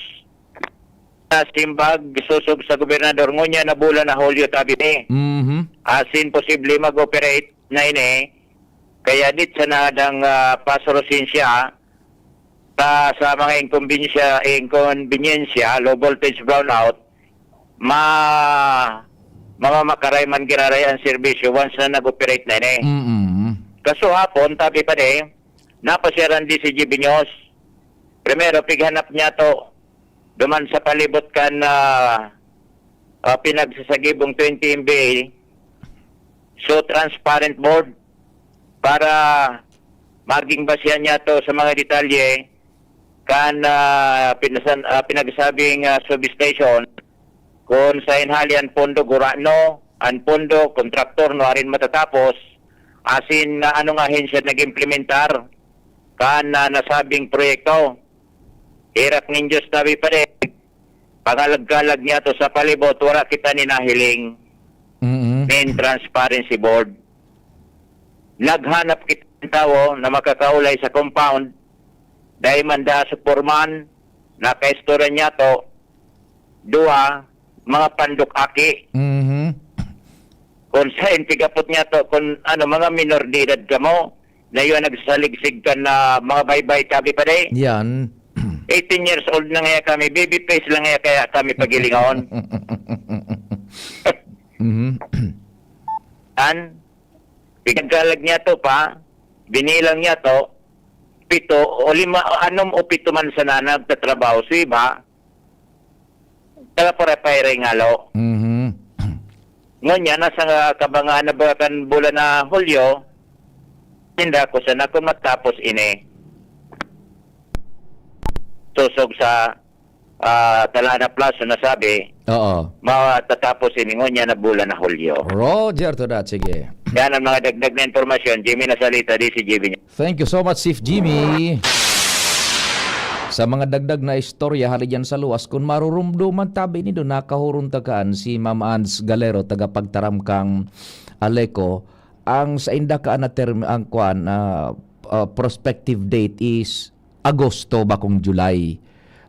Nasimbag sosog sa gobernador, ngunyan na bulan na Hulyo, tabi ni. Mhm. Asin posible mag-operate na ini, kaya dit sa nadang, ah, pasorosin siya sa, sa mga inkumbensya, inkonbensya, low voltage brownout, ma-, mamamakaray man giraray ang serbisyo once na nag-operate na ini. Mm. Kaso hapon, tabi pa di, napasyaran di si G B News. Primero, pighanap niya to duman sa palibot kan, ah, ah, pinagsasagibong twenty M V A. So, transparent board para maging basihan niya to sa mga detalye kan, ah, pinasan-, ah, pinagsabing, ah, substation, kung sa inhali an pondo, gurano an pondo, kontraktor, nuarin matatapos, asin, ah, anong ahensya nag-implementar kan, ah, nasabing proyekto. Herak nin Diyos, tabi pa di, pangalag-kalag niya to sa palibot, wala kita ni nahiling Mm-mm. nin transparency board. Naghanap kita ng tawo na makakaulay sa compound, dahil man da sa foreman, nakaistorya niya to, duwa, mga pandok aki. Mhm. Kung sa intigapot niya to, kung ano, mga minor de edad kamo, na yun nagsasaligsig kan, ah, mga baybay, tabi pa di. Yan. Eighteen years old na nga kami, baby face lang nga kaya kami pagilingon. Mhm. An, pinagkalag niya to pa, binilang niya to, pito o lima, anom o pito man sana nagtatrabaho sa iba, taga Parapayray ngalo. Mhm. Ngunyan, nasa nga kabangaan na ba kan bulan na Hulyo, tinda ko sana kung matapos ini. Sosog sa, ah, tala na plaso na sabi, Oo. matatapos ini ngunyan na bulan na Hulyo. Roger to that, sige. Yan ang mga dagdag na impormasyon. Jimmy Nasalita, D C G B. Thank you so much, Chief Jimmy. Sa mga dagdag na istorya hali diyan sa luwas, kun marurumduman tabi nindo, nakahurong ta kaan si Ma'am Ands Galero, tagapagtaram kang Aleco, ang sainda kaan na term, ang kwan, ah, ah, prospective date is Agosto, bakong July.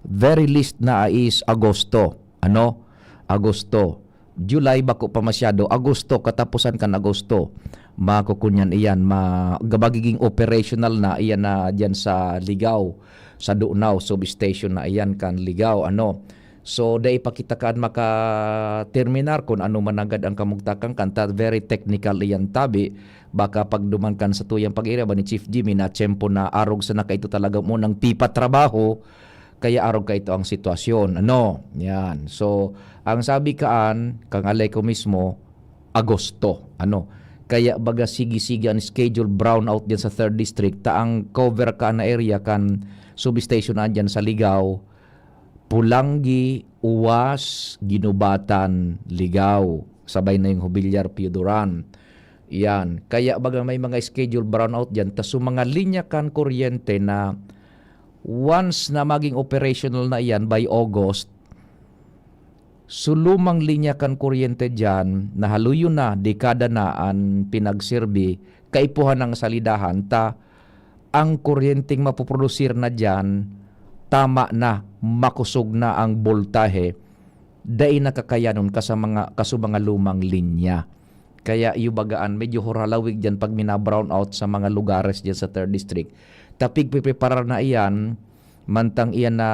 Very least na is Agosto. Ano? Agosto. July, bako pa masyado. Agosto, katapusan kan Agosto. Makukunyan iyan, ma-, magiging operational na iyan na diyan sa Ligao, sa Dunao substation na iyan kan Ligao, ano. So, dai pa kita kaan makaterminar kun ano man nanggad ang kamugtakan kan ta, very technical iyan tabi. Baka pagduman kan satuyang pag-iriba ni Chief Jimmy na tiyempo na arog sa nakaito talaga munang pipa trabaho, Kaya arog kaito ang sitwasyon. Ano? Yan. So, ang sabi kaan, kang Aleco mismo, Agosto. Ano? Kaya baga sige-sige an schedule brownout diyan sa third District, ta ang cover kaan na area kan substation na diyan sa Ligao, Polangui, Uwas, Guinobatan, Ligao, sabay na yung Jubilar, Pio Duran. Yan. Kaya baga may mga schedule brownout diyan, ta so mga linya kan kuryente na once na maging operational na iyan by August, so lumang linya kan kuryente diyan, na haluyon na, dekada na an pinagserbi, kaipuhan ng salidahan, ta ang kuryenteng mapoprodusir na diyan, tama na, makosog na ang boltahe, dai na kakayanon ka sa mga, ka sa mga lumang linya. Kaya iyo bagaan, medyo huralawig diyan pag mina-brownout sa mga lugares diyan sa third District. Ta pigpipreparar na iyan, mantang iyan na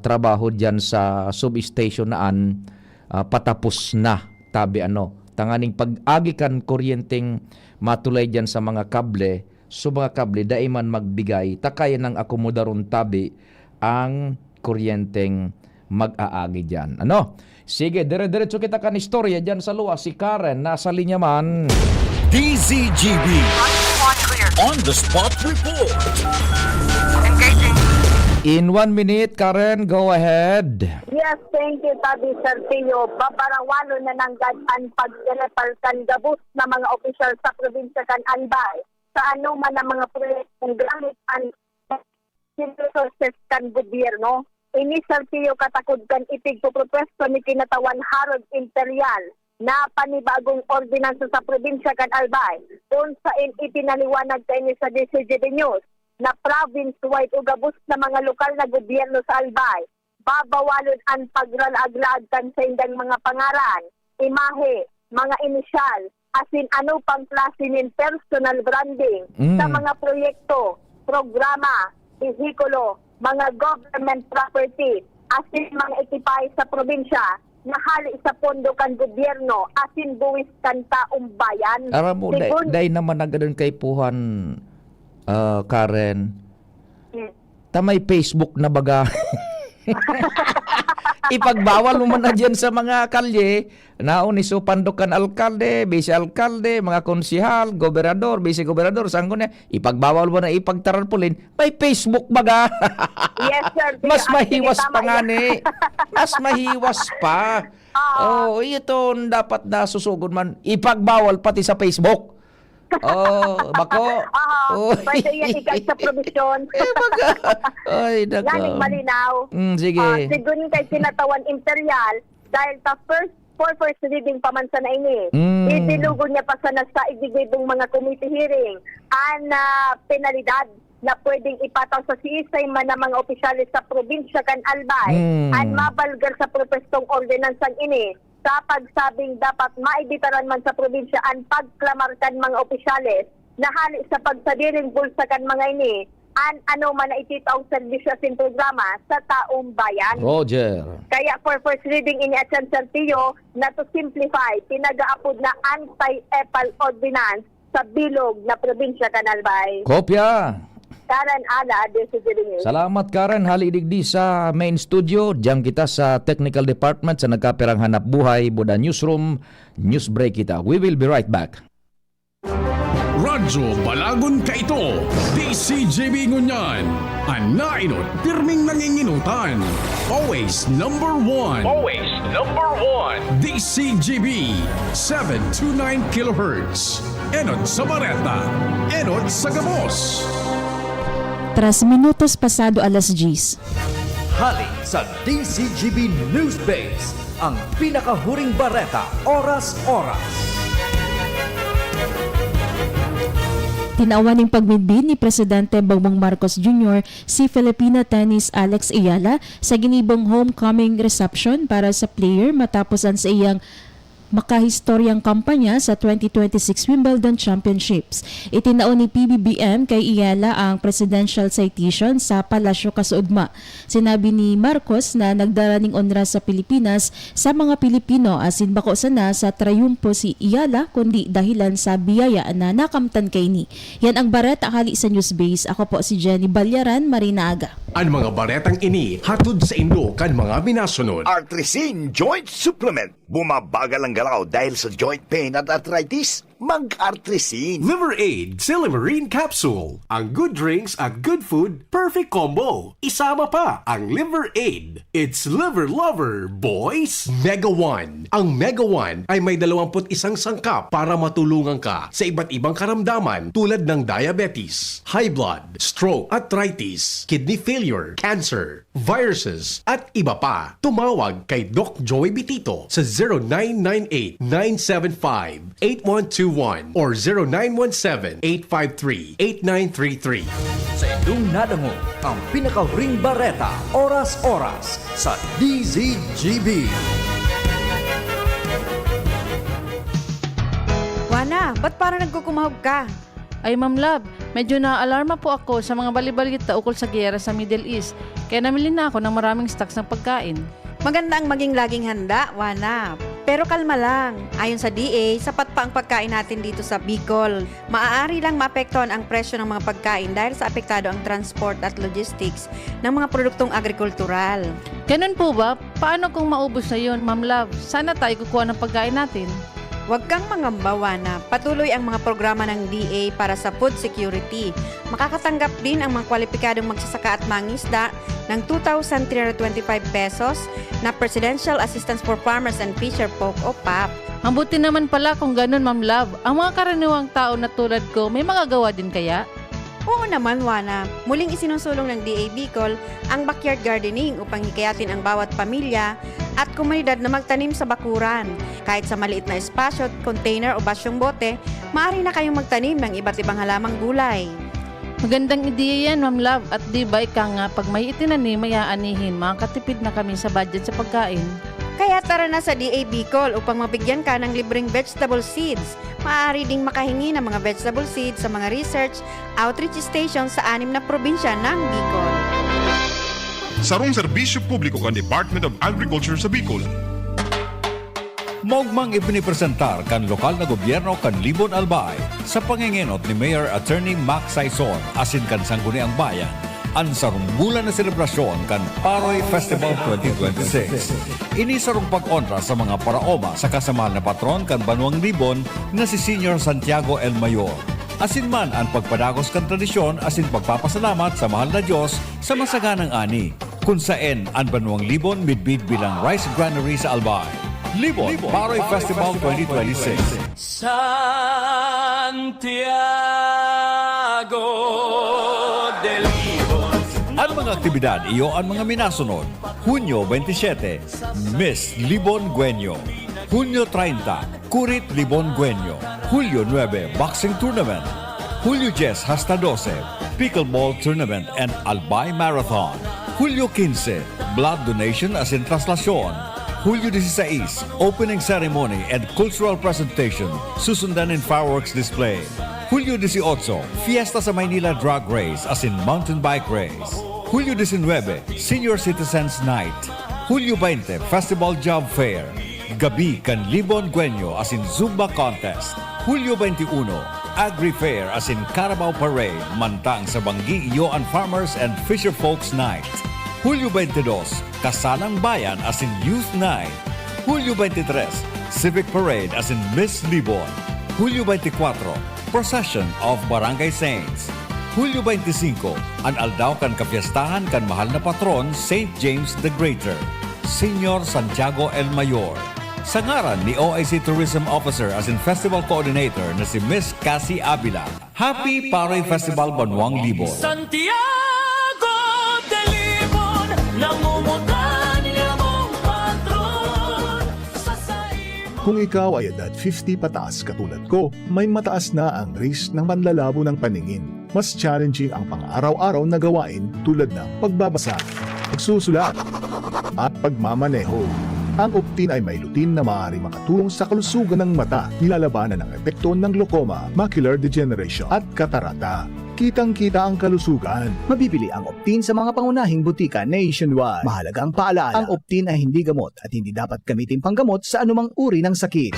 trabaho diyan sa substation na an, ah, patapos na, tabi ano. Tanganing pag-agi kan kuryenteng matulay diyan sa mga kable, so mga kable, dai man magbigay, ta kaya nang akomodaron tabi ang kuryenteng mag-aagi diyan. Ano? Sige, dire-diretso kita kan istorya diyan sa luwas. Si Karen, nasa linya man. D Z G B On the Spot Report. Engaging. In one minute, Karen, go ahead. Yes, thank you, Tabi Sergio. Babarawalon na nanggad an pag-epal kan gabos na mga opisyal sa probinsya kan Albay sa anoman na mga proyektong gamit an resources kan gobyerno. Ini, Sergio, katakod kan ipigpopropuesto ni Kinatawan Harold Imperial na panibagong ordinansa sa probinsya kan Albay, kun saen ipinaliwanag kaini sa D Z G B News na province-wide o gabos na mga lokal na gobyerno sa Albay, babawalon an pagralaag-laag kan saindang mga pangaran, imahe, mga inisyal, asin ano pang klase nin personal branding sa Mm. mga proyekto, programa, behikulo, mga government property, asin mga ekipahe sa probinsya na hale sa pondo kan gobyerno asin buwis kan taong bayan. Aram mo, dai, Segun- dai naman nagadan kaipuhan, ah, Karen. Hmm. Ta may Facebook na baga. Ipagbawal mo man na diyan sa mga kalye, naon ni so pandok kan alkalde, bise alkalde, mga konsehal, gobernador, bise gobernador, sangko na, ipagbawal mo na ipagtarapulin, may Facebook baga. Yes, sir. Mas Actually, mahiwas tama pa yan. Ngani. Mas mahiwas pa. Oo. Oh, ito dapat na susugon man, ipagbawal pati sa Facebook. Oh, bako. Aha, Oh. Pwede yan ikay sa probisyon. Eh, baga. Ay, nako. Galing malinaw. Mm, sige. Ah, segun kay Kinatawan Imperial, dahil sa first, for first reading pa man sana ini, Mm. idilugo niya pa sana sa igigibong mga committee hearing an, ah, penalidad na pwedeng ipataw sa siisay man na mga opisyales sa probinsya kan Albay Mm. an mabalgar sa propwestong ordenansang ini, sa pagsabing dapat maibitaran man sa probinsya an pagklamar kan mga opisyales na hale sa pagsadiring bulsa kan mga ini an anoman na ititaong serbisyo asin programa sa taong bayan. Roger. Kaya for first reading ini at San Sergio, na to simplify, pinag-aapod na anti-epal ordinance sa bilog na probinsya kan Albay. Kopya. Karen Ala, D Z G B News. Salamat, Karen. Hali digdi sa main studio. Diyan kita sa technical department sa nagkapirang hanap buhay, Buda Newsroom. News break kita. We will be right back. Radyo Balagon kaito, D Z G B ngunyan. An nainot, pirming nanginginutan. Always number one. Always number one. D Z G B, seven two nine kilohertz. Enot sa Bareta, enot sa gabos. Tres minutos pasado alas diyes. Hali sa D Z G B News Base, ang pinakahuring bareta, oras-oras. Tinawan nin pagmidbid ni Presidente Bongbong Marcos Junior si Filipina Tennis Alex Eala sa ginibong homecoming reception para sa player matapos an saiyang makahistoryang kampanya sa twenty twenty-six Wimbledon Championships. Itinao ni P B B M kay Ayala ang presidential citation sa Palasyo Kasuodma. Sinabi ni Marcos na nagdara ning onra sa Pilipinas sa mga Pilipino asin bako sana sa trayumpo si Ayala kundi dahilan sa biyaya na nakamtan kaini. Yan ang bareta hali sa Newsbase. Ako po si Jenny Balyaran, Marinaga. An mga baretang ini hatod saindo kan mga minasunod. Artrisin Joint Supplement. Bumabagal ang galaw dahil sa joint pain at arthritis? Mag-Artrisin. Liver Aid, Silymarin Capsule. Ang good drinks at good food, perfect combo. Isama pa ang Liver Aid. It's Liver Lover, boys! Mega One. Ang Mega One ay may dalawampu't isang sangkap para matulungan ka sa iba't ibang karamdaman tulad ng diabetes, high blood, stroke, arthritis, kidney failure, cancer, viruses, at iba pa. Tumawag kay Doc Joey Bitito sa zero nine nine eight, nine seven five, eight one two one or zero nine one seven, eight five three, eight nine three three. Sa indong nadangog ang pinakahuring bareta, oras-oras sa D Z G B. Wana, ba't parang nagkukumahog ka? Ay, Ma'am Love, medyo naaalarma po ako sa mga bali-balita ukol sa giyera sa Middle East, kaya namili na ako ng maraming stocks ng pagkain. Maganda ang maging laging handa, Wana. Pero kalma lang. Ayon sa D A, sapat pa ang pagkain natin dito sa Bicol. Maaari lang maapektuhan ang presyo ng mga pagkain dahil sa apektado ang transport at logistics ng mga produktong agrikultural. Ganun po ba? Paano kung maubos na yun, Ma'am Love? Saan na tayo kukuha ng pagkain natin? Huwag kang mangamba, Wana. Patuloy ang mga programa ng D A para sa food security. Makakatanggap din ang mga kwalipikadong magsasaka at mangisda ng two thousand three hundred twenty-five pesos na Presidential Assistance for Farmers and Fisher Folk o pap. Mabuti naman pala kung ganun, Ma'am Love. Ang mga karaniwang tao na tulad ko, may magagawa din kaya? Oo naman, Wana. Muling isinusulong ng D A Bicol ang backyard gardening upang hikayatin ang bawat pamilya at komunidad na magtanim sa bakuran. Kahit sa maliit na espasyo, container o basyong bote, maaari na kayong magtanim ng iba't ibang halamang gulay. Magandang ideya yan, Ma'am Love. At di ba ika nga, pag may itinanim, may aanihin, makakatipid na kami sa budget sa pagkain. Kaya tara na sa D A Bicol upang mabigyan ka ng libreng vegetable seeds. Maaari ding makahingi ng mga vegetable seeds sa mga research outreach station sa anim na probinsya ng Bicol. Sarong serbisyo publiko kan Department of Agriculture sa Bicol. Maogmang ipinipresentar kan lokal na gobyerno kan Libon, Albay, sa pangengenot ni Mayor Attorney Mac Saison asin kan Sangguniang Bayan, an sarong bulan na selebrasyon kan Paroy Festival twenty twenty-six. Ini sarong pag-onra sa mga paraoma saka sa mahal na patron kan banwang Libon na si Señor Santiago el Mayor. Asin man an pagpadagos kan tradisyon asin pagpapasalamat sa mahal na Dios sa masaganang ani, kun saen an banwang Libon midbid bilang rice granary sa Albay. Libon Paroy Festival twenty twenty-six. Santiago de Libon. An mga aktibidad iyo an mga minasunod: Hunyo twenty-seven, Miss Libon Guenyo. Hunyo treinta, Kurit Libon Guenyo. Hulyo nuebe, Boxing Tournament. Hulyo dyes hasta dose, Pickleball Tournament and Albay Marathon. Hulyo quince, Blood Donation asin Traslasyon. Hulyo dieciséis, Opening Ceremony and Cultural Presentation, susundan nin fireworks display. Hulyo dieciocho, Fiesta sa Maynila Drag Race asin Mountain Bike Race. Hulyo diecinuebe, Senior Citizens Night. Hulyo veinte, Festival Job Fair. Gabi kan Libon Guenyo asin Zumba Contest. Hulyo veintiuno, Agri Fair asin Carabao Parade, mantang sa Banggi iyo an Farmers and Fisher Folks Night. Hulyo veintidos, Kasalang Bayan asin Youth Night. Hulyo veintitres, Civic Parade asin Miss Libon. Hulyo veintikwatro, Procession of Barangay Saints. Hulyo veinticinco, an aldaw kan kapiestahan kan mahal na patron, Saint James the Greater, Señor Santiago el Mayor. Sa ngaran ni O I C Tourism Officer asin Festival Coordinator na si Miss Cassie Avila, Happy Paroy Festival Banwang Libon! Santiago de Libon, nangungutan niya mong patron sa saimo. Kung ikaw ay edad fifty pataas katulad ko, may mataas na ang risk ng panlalabo ng paningin. Mas challenging ang pang-araw-araw na gawain tulad ng pagbabasa, pagsusulat, at pagmamaneho. Ang Optin ay may lutein na maaaring makatulong sa kalusugan ng mata, nilalabanan ang epekto ng glaucoma, macular degeneration, at katarata. Kitang-kita ang kalusugan. Mabibili ang Optin sa mga pangunahing butika nationwide. Mahalagang paalaala, ang Optin ay hindi gamot at hindi dapat gamitin panggamot sa anumang uri ng sakit.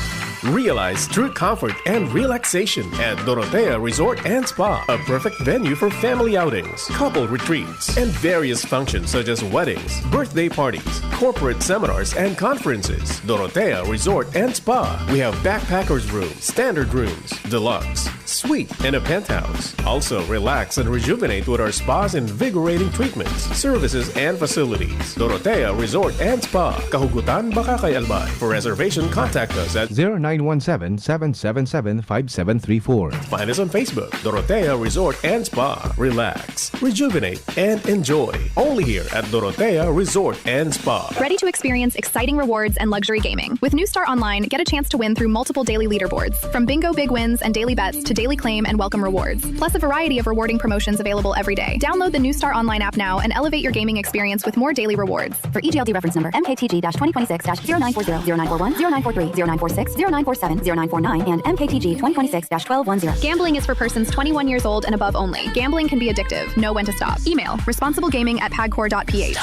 Realize true comfort and relaxation at Dorotea Resort and Spa, a perfect venue for family outings, couple retreats, and various functions such as weddings, birthday parties, corporate seminars, and conferences. Dorotea Resort and Spa. We have backpackers room, standard rooms, deluxe, suite, and a penthouse. Also, relax and rejuvenate with our spa's invigorating treatments, services, and facilities. Dorotea Resort and Spa, Kahugutan, Bacacay, Albay. For reservation, contact us at zero nine one seven, seven seven seven, five seven three four. Find us on Facebook, Dorotea Resort and Spa. Relax, rejuvenate, and enjoy. Only here at Dorotea Resort and Spa. Ready to experience exciting rewards and luxury gaming? With New Star Online, get a chance to win through multiple daily leaderboards, from bingo big wins and daily bets to daily claim and welcome rewards, plus a variety of rewarding promotions available every day. Download the New Star Online app now and elevate your gaming experience with more daily rewards. For E G L D reference number, M K T G twenty twenty-six dash zero nine four zero, zero nine four one, zero nine four three, zero nine four six, zero nine four seven, zero nine four nine, and M K T G twenty twenty-six dash twelve one zero. Gambling is for persons twenty-one years old and above only. Gambling can be addictive. Know when to stop. Email responsiblegaming at pagcor.ph.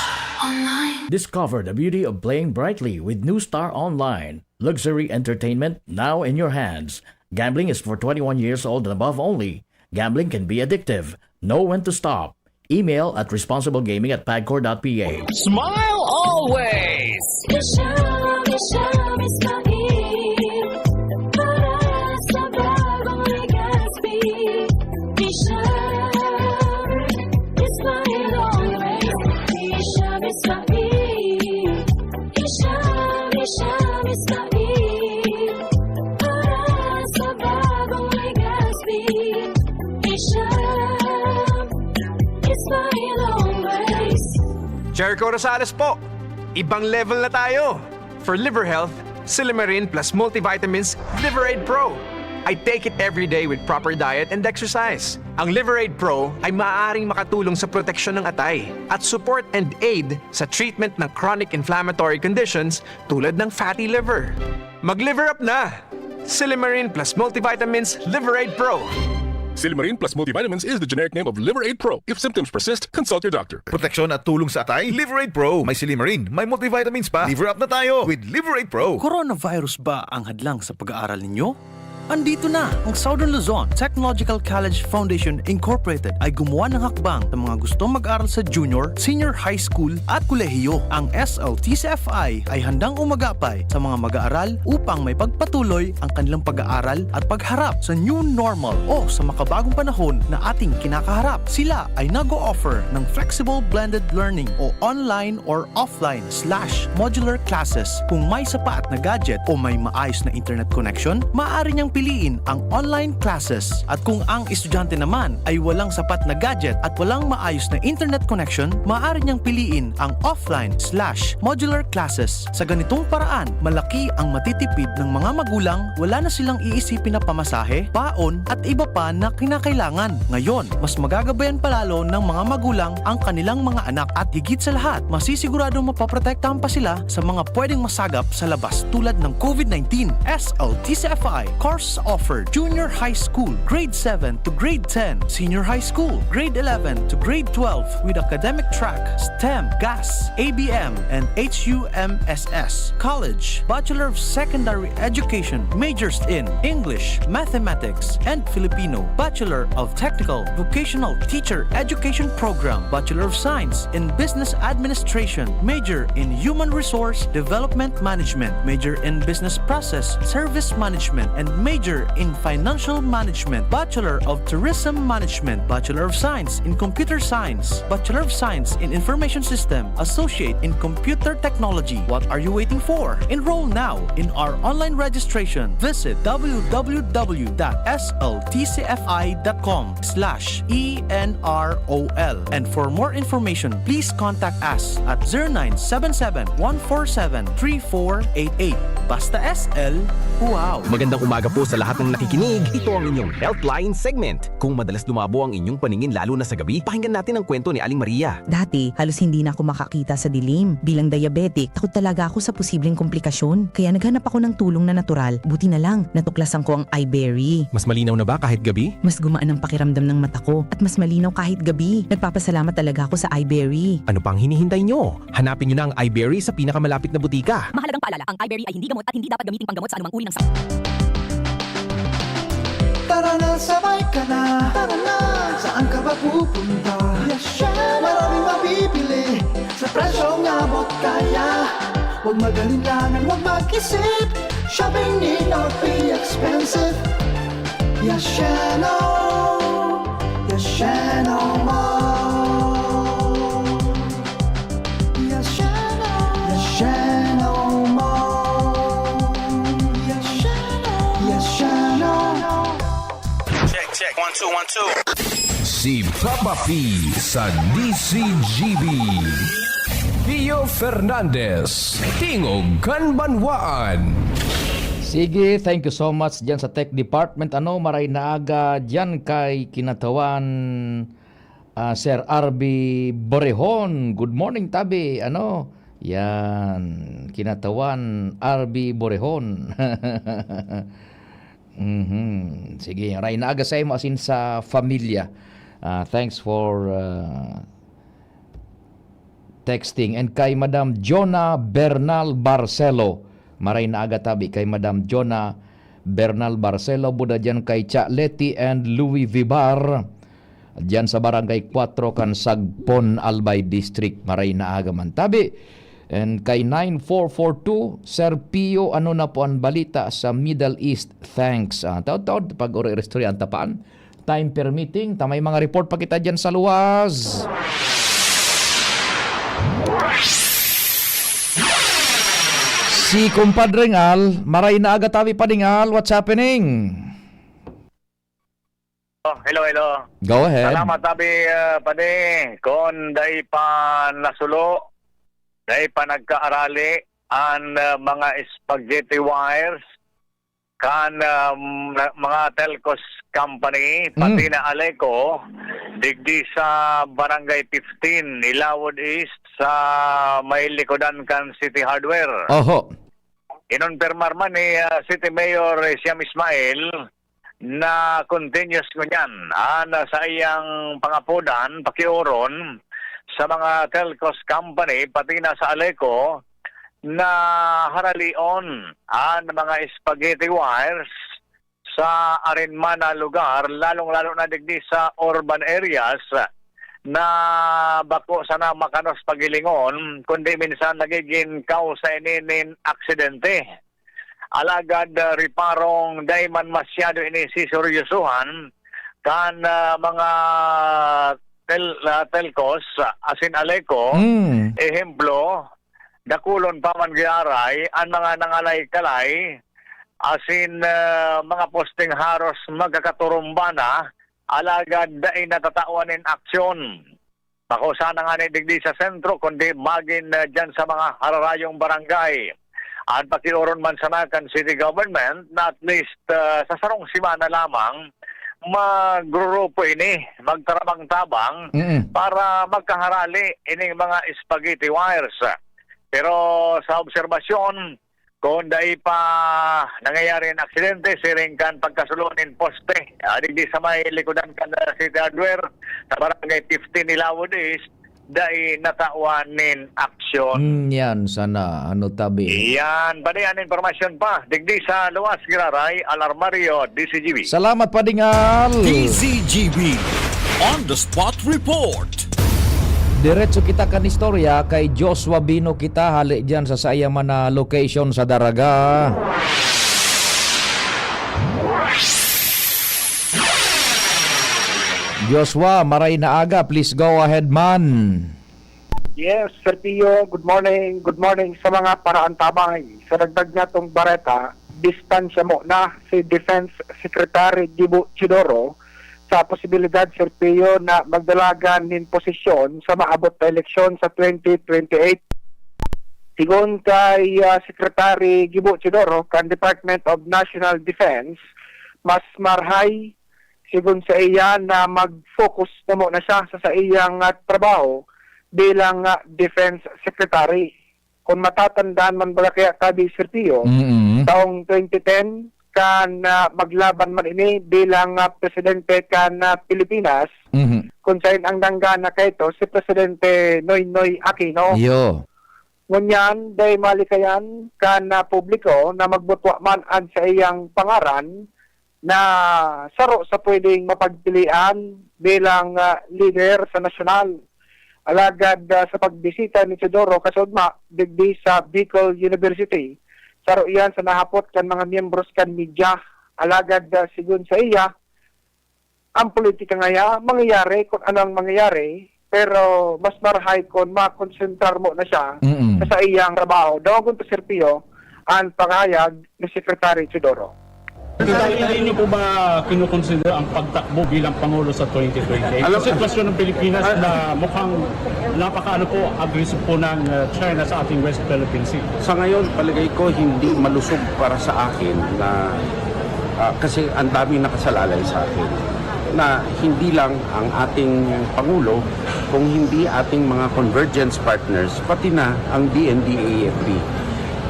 Discover the beauty of playing brightly with New Star Online. Luxury entertainment now in your hands. Gambling is for twenty-one years old and above only. Gambling can be addictive. Know when to stop. Email at responsiblegaming at pagcor.ph. Smile always! Isha, Isha, Ismail. Para sa bagong Legazpi. Isha, Ismail always. Isha, Ismail. Isha, Isha, Ismail. Para sa bagong Legazpi. Isha, Ismail always. Jericho Rosales po! Ibang level na tayo! For liver health, Silymarin plus multivitamins Liver Aid Pro. I take it every day with proper diet and exercise. Ang Liver Aid Pro ay maaaring makatulong sa proteksyon ng atay at support and aid sa treatment ng chronic inflammatory conditions tulad ng fatty liver. Mag-liver up na! Silymarin plus multivitamins Liver Aid Pro. Silymarin plus multivitamins is the generic name of Liver Aid Pro. If symptoms persist, consult your doctor. Proteksyon at tulong sa atay, Liver Aid Pro. May silymarin, may multivitamins pa. Liver up na tayo with Liver Aid Pro. Coronavirus ba ang hadlang sa pag-aaral ninyo? Andito na! Ang Southern Luzon Technological College Foundation Incorporated ay gumawa ng hakbang sa mga gustong mag-aral sa junior, senior high school at kolehiyo. Ang S L T C F I ay handang umagapay sa mga mag-aaral upang may pagpatuloy ang kanilang pag-aaral at pagharap sa new normal o sa makabagong panahon na ating kinakaharap. Sila ay nag-o-offer ng flexible blended learning o online or offline slash modular classes. Kung may sapat na gadget o may maayos na internet connection, maaari niyang piliin ang online classes. At kung ang estudyante naman ay walang sapat na gadget at walang maayos na internet connection, maaari niyang piliin ang offline slash modular classes. Sa ganitong paraan, malaki ang matitipid ng mga magulang, wala na silang iisipin na pamasahe, baon at iba pa na kinakailangan. Ngayon, mas magagabayan palalo ng mga magulang ang kanilang mga anak at higit sa lahat, masisiguradong mapoprotektahan pa sila sa mga pwedeng masagap sa labas tulad ng COVID nineteen. S L T C F I course offered junior high school, grade seven to grade ten, senior high school, grade eleven to grade twelve with academic track STEM, GAS, A B M, and H U M S S. College, Bachelor of Secondary Education, majors in English, Mathematics, and Filipino, Bachelor of Technical Vocational Teacher Education Program, Bachelor of Science in Business Administration, major in Human Resource Development Management, major in Business Process Service Management, and major in Financial Management, Bachelor of Tourism Management, Bachelor of Science in Computer Science, Bachelor of Science in Information System, Associate in Computer Technology. What are you waiting for? Enroll now in our online registration. Visit w w w dot s l t c f i dot com slash e n r o l. And for more information, please contact us at zero nine seven seven, one four seven, three four eight eight. Basta S L, wow! Magandang umaga po Sa lahat ng nakikinig, ito ang inyong Healthline segment. Kung madalas lumabo ang inyong paningin lalo na sa gabi, pakinggan natin ang kwento ni Aling Maria. Dati, halos hindi na ako makakita sa dilim. Bilang diabetic, takot talaga ako sa posibleng komplikasyon. Kaya naghanap ako ng tulong na natural. Buti na lang, natuklasan ko ang Iberry. Mas malinaw na ba kahit gabi? Mas gumaan ang pakiramdam ng mata ko at mas malinaw kahit gabi. Nagpapasalamat talaga ako sa Iberry. Ano pang hinihintay nyo? Hanapin nyo na ang Iberry sa pinakamalapit na butika. Mahalagang paalala, ang Iberry ay hindi gamot at hindi dapat gamiting panggamot sa anumang uri ng sakit. Tara na, sabay ka na. Tara na, saan ka ba pupunta? Yasheno! Maraming mabibili sa presyong abot kaya. Huwag mag-alinlangan, huwag mag-isip. Shopping need not be expensive. Yasheno! Yasheno Mall! Yasheno! Yasheno Mall! Yasheno! Yasheno! Check, check. One, two, one, two. Si Papa P sa D C G B. Pio Fernandez, Tingog kan Banwaan. Sige, thank you so much diyan sa Tech Department. Ano, maray na aga diyan kay Kinatawan, ah, Sir R B Borehon. Good morning, tabi. Ano, yan, Kinatawan, R B Borehon. Mhm. Sige, maray na aga sa imo asin sa familya. Ah, thanks for, ah, texting. And kay Madam Jonah Bernal Barcelo, maray na aga tabi kay Madam Jonah Bernal Barcelo, buda diyan kay Cha Leti and Louis Vibar, diyan sa Barangay Cuatro kan Sagpon, Albay District. Maray na aga man tabi. And kay nine four four two, Sir Pio, ano na po ang balita sa Middle East? Thanks. Ah, taod-taod, pag ori-, istorya ang tapaan. Time permitting, ta may mga report pa kita dyan sa luwas. Si Compadre Ngal, maray na aga tabi pa, Ngal. What's happening? Oh, hello, hello. Go ahead. Salamat, tabi, ah, padi. Kon dai pa nasulo, dai pa nagkaarali an, ah, mga spaghetti wires kan, ah, na, mga telcos company, pati Mm. na Aleco, digdi sa Barangay fifteen, Ilawod East, sa may likodan kan City Hardware. Oho. Kinonpirmar man ni, ah, City Mayor, eh, Siam Ismail na continuous ngunyan an saiyang pangapodan, pakioron sa mga telcos company, pati na sa Aleco, na haralion an mga spaghetti wires sa arin man na lugar, lalong-lalo na digdi sa urban areas na bako sana makanos paghilingon, kundi minsan nagigin kausa ini nin aksidente. Alagad, ah, reparong dai man masyado ini siseryosohan kan, ah, mga tel-, ah, telcos, ah, asin Aleco. Mm. Ehemplo, dakulon pa man giraray an mga nangalay-kalay asin, ah, mga posting haros magkakaturumba na, alagad dai natatawan nin aksyon. Bako sana ngani digdi sa sentro, kundi magin, ah, diyan sa mga hararayong barangay. An pakioron man sana kan city government na at least, ah, sa sarong semana lamang, maggrurupo ini, magtarabang-tabang Mm. para magkaharali ining mga spaghetti wires. Pero sa obserbasyon, kung dai pa nangyayari an aksidente, siring kan pagkasulo nin poste, ah, digdi sa may likodan kan, ah, City Hardware, sa Barangay fifteen, Ilawod East, dai natawan nin aksyon. Mm, yan sana. Ano tabi? Yan, padi an impormasyon pa. Digdi sa luwas, giraray, Alarmario, D C G B. Salamat, Padingal. D C G B on the spot report. Diretso kita kan istorya kay Joshua Bino kita, hali diyan sa saya man na location sa Daraga. Joshua, maray na aga. Please go ahead, man. Yes, Sir Pio, good morning. Good morning sa mga paraantabay. Sa dagdag niya tong bareta, distansya mo na si Defense Secretary Gibo Teodoro sa posibilidad, Sir Pio, na magdalagan nin posisyon sa maabot na eleksyon sa twenty twenty-eight. Sigon kay, ah, Secretary Gibo Teodoro kan Department of National Defense, mas marahay, sigon sa iya, na mag-focus na muna siya sa saiyang, ah, trabaho bilang, ah, Defense Secretary. Kung matatandaan man baga kaya tabi, Sir Pio, Mm-mm. taong twenty ten, kan, ah, maglaban man ini bilang, ah, presidente kan, ah, Pilipinas, Mhm. kung sain ang nanggana kaito, si Presidente Noynoy Aquino. Iyo. Ngunyan, dai malikayan kan, ah, publiko na magbutwa man an saiyang pangaran na saro sa pwedeng mapagpilian bilang, ah, lider sa nasyonal. Alagad, ah, sa pagbisita ni Teodoro kasaudma digdi sa Bicol University, saro iyan sa nahapot kan mga miyembros kan media. Alagad, ah, sigon sa iya, ang politika ngaya mangyayari kung ano ang mangyayari, pero mas marahay kung makonsentrar mo na siya Mm-mm. sa saiyang trabaho. Dogon pa, Sir Pio, ang pangayag ni Secretary Teodoro. Dahil niyo po ba kinukonsidera ang pagtakbo bilang Pangulo sa twenty twenty-eight? Alam Ang sitwasyon ng Pilipinas Ah. na mukhang napakaano po, aggressive po ng, uh, China sa ating West Philippine Sea. Sa ngayon, palagay ko hindi malusog para sa akin na, ah, kasi ang daming nakasalalay sa akin na hindi lang ang ating Pangulo, kung hindi ating mga convergence partners, pati na ang D N D A F P.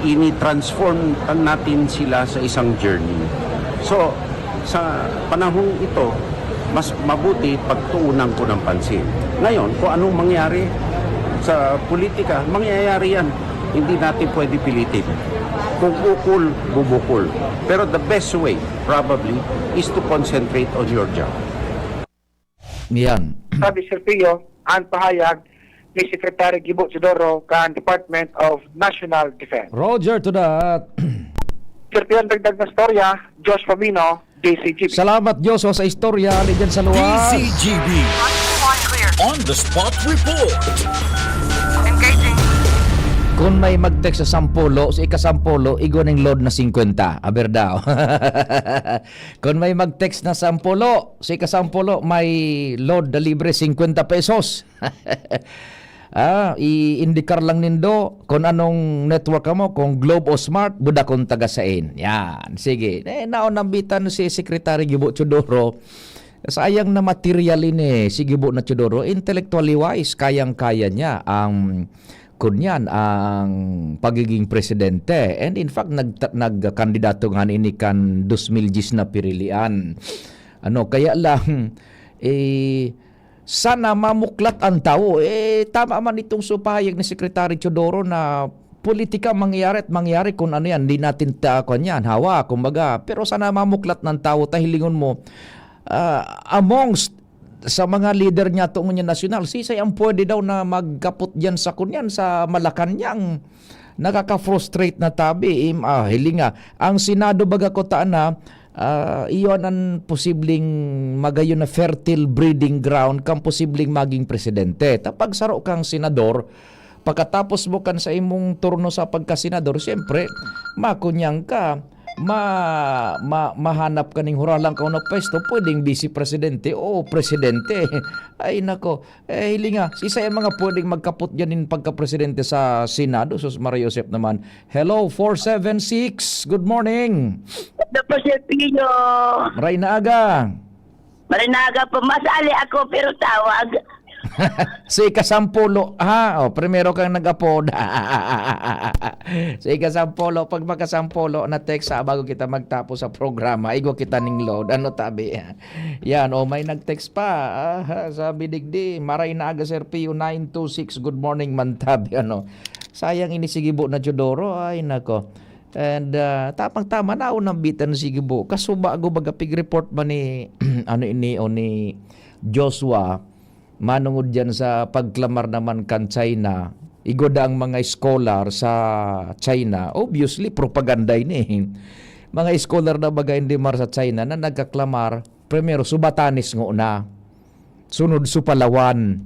Ini-transform natin sila sa isang journey. So, sa panahong ito, mas mabuti pagtuunan ko ng pansin. Ngayon, kung anong mangyari sa politika, mangyayari yan. Hindi natin pwede pilitin. Kung ukol, bubukol. Pero the best way, probably, is to concentrate on your job. Yan. Sabi, Sir Pio, ang pahayag ni Secretary Gibo Teodoro kan Department of National Defense. Roger to that. Sir Pio, ang dagdag na storya, Josh Fabino, D C G B. Salamat, Joshua, sa istorya. Diyan sa luwas. D C G B. On the spot report. Engaging. Kung may mag-text sa sampulo, sa ikasampulo, igwa ning load na singkwenta. Aber daw. Kung may mag-text na sampulo, sa ikasampulo, may load na libre, singkwenta pesos. Ah, i-indikar lang nindo kung anong network kamo, kung Globe o Smart, buda kung taga sain. Yan, sige. Eh, naonambitan si Secretary Gibo Teodoro. Sayang na material ini, si Gibo na Teodoro. Intellectually wise, kayang-kaya niya ang, kunyan, ang pagiging presidente. And in fact, nag-, nagkandidato nga ini kan dos mil diyes na pirilian. Ano, kaya lang, eh, sana mamuklat ang tawo. Eh, tama man itong supayag ni Secretary Teodoro na politika mangyayari at mangyayari kung ano yan. Di natin ta-, kwan yan, hawak, kumbaga. Pero sana mamuklat ng tawo, ta hilingon mo, ah, amongst sa mga lider niya tungod niya nasyonal, sisay ang pwede daw na magkapot diyan sa kunyan, sa Malacañang? Nakaka-frustrate na tabi, im-, ah, hilinga. Ang Senado baga ko ta na, ah, iyon ang posibleng magayon na fertile breeding ground kan posibleng maging presidente. Ta pag saro kang senador, pagkatapos mo kan sa imong turno sa pagkasenador, siyempre, makunyang ka, ma-, ma-, mahanap ka ning huralang ka na pwesto, pwedeng vice presidente o presidente. Ay, nako. Eh, hilinga, sisay ang mga pwedeng magkapot diyan nin pagkapresidente sa Senado? Sus, Maria Josep naman. Hello, four seven six. Good morning. Ito po, Sir Pino. Maray na aga. Maray na aga po. Masali ako, pero tawag. Sa ikasampulo, ha? O, primero kang nag-apod. Sa ikasampulo, pag makasampulo na text, ha, bago kita magtapos sa programa, igwa kita ning load. Ano tabi? Yan, o, may nag-text pa. Aha, sabi digdi, "Maray na aga, Sir Pio, nine two six, good morning man tabi, ano." Sayang ini si Gibo na Teodoro, ay nako. And, ah, tamang-tama, naunambitan si Gibo. Kaso bago magapig report ba ni, ano ini, o ni Joshua, manungod diyan sa pagklamar naman kan China, igwa da ang mga scholar sa China. Obviously, propaganda ini. Mga scholar na baga in Dimar sa China na nagkaklamar, primero, su Batanes ngona. Sunod, su Palawan.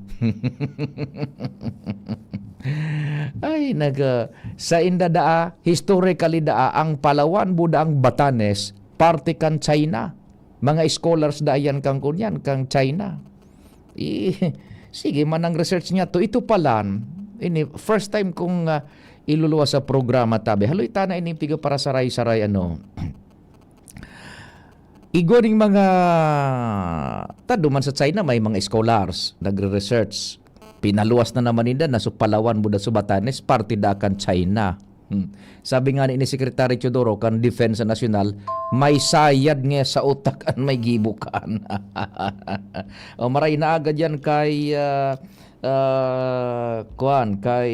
Ay, nag-, ah, sa inda daa, historically daa, ang Palawan, buda ang Batanes, parte kan China. Mga scholars da yan kang kunyan, kang China. I-, sige, manang research niya to. Ito pala, ini, first time kong, ah, iluluwas sa programa, tabi. Haloy, tana ini piga para saray-saray, ano. Igwa ning mga, ta duman sa China may mga scholars, nagre-research. Pinaluwas na naman ninda na so Palawan, buda so Batanes, parte da kan China. Hmm. Sabi nga ni, ni Secretary Teodoro kan Defensa Nasyonal, may sayad nga sa utak an may gibo kan. O, maray na aga diyan kay, ah, ah, kuwan, kay,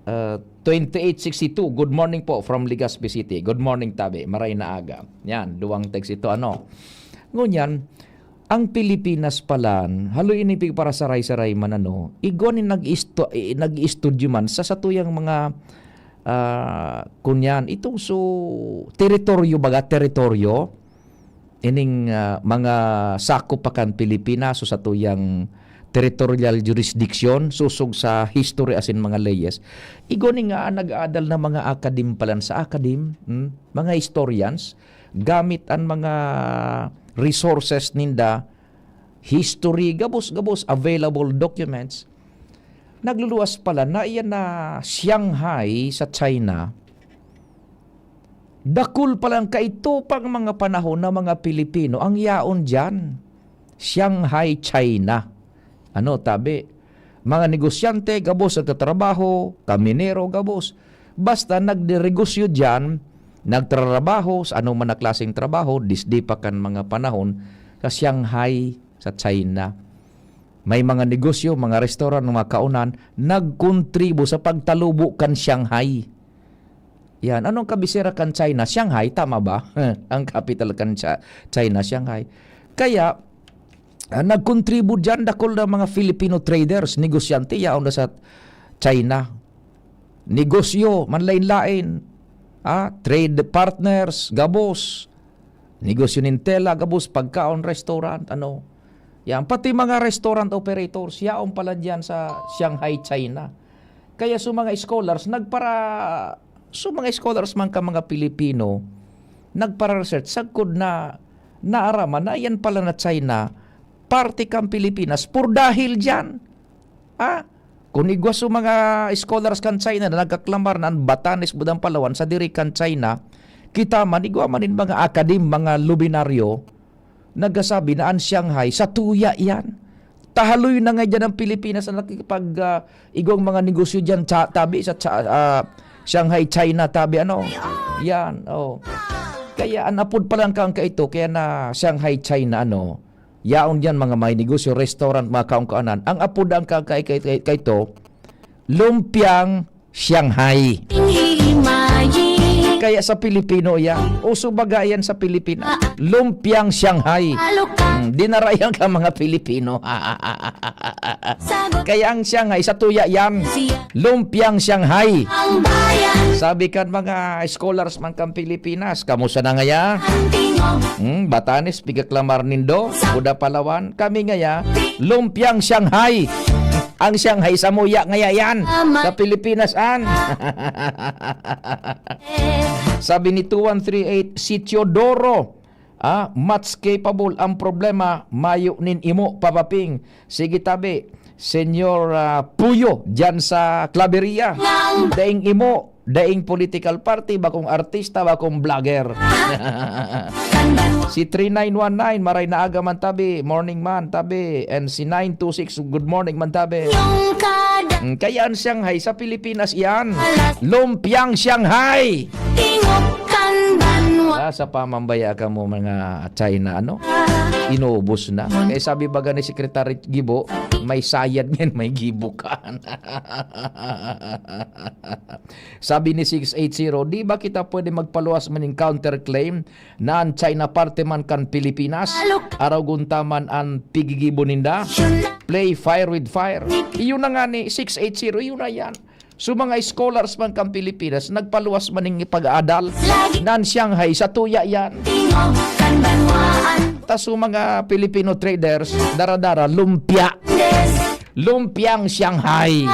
ah, twenty-eight sixty-two. Good morning po from Legazpi City. Good morning, tabi. Maray na aga. Yan, duwang text ito. Ano? Ngunyan, ang Pilipinas palan, haloy ini pigparasaray-saray man, ano, igwa ni nag-isto-, eh, nag-istudyo man sa satuyang mga, ah, kunyan, itong so, teritoryo, baga, teritoryo, ining, ah, mga sakop pa kan Pilipinas, so satuyang territorial jurisdiction, sosog sa history asin mga leyes. Igwa ni nga nag-aadal na mga akadim palan sa akadim, hmm, mga historians, gamit an mga resources ninda, history, gabos-gabos, available documents. Nagluluwas pala na iyan na Shanghai sa China. Dakul palang kaito pang mga panahon na mga Pilipino ang yaon diyan. Shanghai, China. Ano, tabi? Mga negosyante, gabos nagtatrabaho, kaminero, gabos. Basta nagninegosyo diyan, nagtrarabaho sa anong man na klaseng trabaho, disdi pa kan mga panahon sa Shanghai, sa China. May mga negosyo, mga restaurant, mga kaunan, nagkontribo sa pagtalubo kan Shanghai. Yan. Anong kabisera kan China? Shanghai, tama ba? Ang capital kan Cha-, China, Shanghai. Kaya, ah, nagkontribo diyan dakul na mga Filipino traders, negosyante, yaon na sa China. Negosyo, manlain-lain. Ah, trade partners, gabos. Negosyo nin tela, gabos, pagkaon, restaurant, ano. Yan, pati mga restaurant operators, yaon pala diyan sa Shanghai, China. Kaya so mga scholars, nagpara-, so mga scholars man ka mga Pilipino, nagpara-research, sagkod na naaraman na yan pala na China, parte kang Pilipinas, por dahil diyan. Ha? Kung igwa so mga scholars kan China na nagkaklamar na an Batanes, buda an Palawan, sadiri kan China, kita man, igwa man nin mga akadim, mga luminaryo, nagkasabi na an Shanghai, satuya yan. Ta haloy na nga diyan ang Pilipinas na nakikipag, ah, igwang mga negosyo diyan, tsa-, tabi sa tsa-, ah, Shanghai, China, tabi, ano? Yan, oh. Kaya an apod pa lang kang kaito, kaya na Shanghai, China, ano? Yaon diyan mga may negosyo, restaurant, mga kaon-kaonan. Ang apod ang ka-, kay, kay, kay, kaito, Lumpiang Shanghai. Kaya sa Pilipino yan. Uso baga yan sa Pilipinas. Lumpiang Shanghai. Hmm, dinarayan ka mga Pilipino. Kaya ang Shanghai, satuya yan. Lumpiang Shanghai. Sabi kan mga scholars man kan Pilipinas, kamusta na ngaya? Hmm, Batanes, pigaklamar nindo. Buda, Palawan. Kami ngaya, Lumpiang Shanghai. Ang Shanghai, samuya ngaya yan. Sa Pilipinas, an. Sabi ni two one three eight, si Teodoro, ah, much capable. Ang problema, mayo nin imo, Papa Ping. Sige, tabi, Senyor, ah, Puyo, dyan sa Claveria. Daing imo, daing political party, bakong artista, bakong vlogger. Si three nine one nine, maray na aga man, tabi, morning man, tabi, and si nine two six, good morning man, tabi. Mm, kaya ang Shanghai sa Pilipinas yan. Lumpiang Shanghai. Tingog kan banwa. Ah, sa pamambaya ka mo, mga China, ano? Inubos na. Eh, sabi baga ni Secretary Gibo, may sayad ngayon, may gibo ka. Sabi ni six eight zero, "Di ba kita pwede magpaluwas maning counterclaim na an China parte man kan Pilipinas? Araw gunta man an pigigibo ninda? Play fire with fire." Iyon na nga ni six eight zero, iyon na yan. So, mga scholars man kan Pilipinas, nagpaluwas maning pag-aadal na an Shanghai, satuya yan. Ta so mga Filipino traders, dara-dara, lumpia. Lumpiang Shanghai.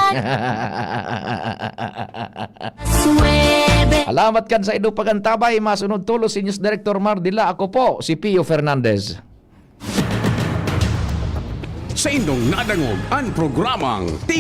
Suebe. Alamat kan sa ido pagantabay, masunod tulos si News Director Mar Dila. Ako po, si Pio Fernandez. Sa indong nadangog an programang Ting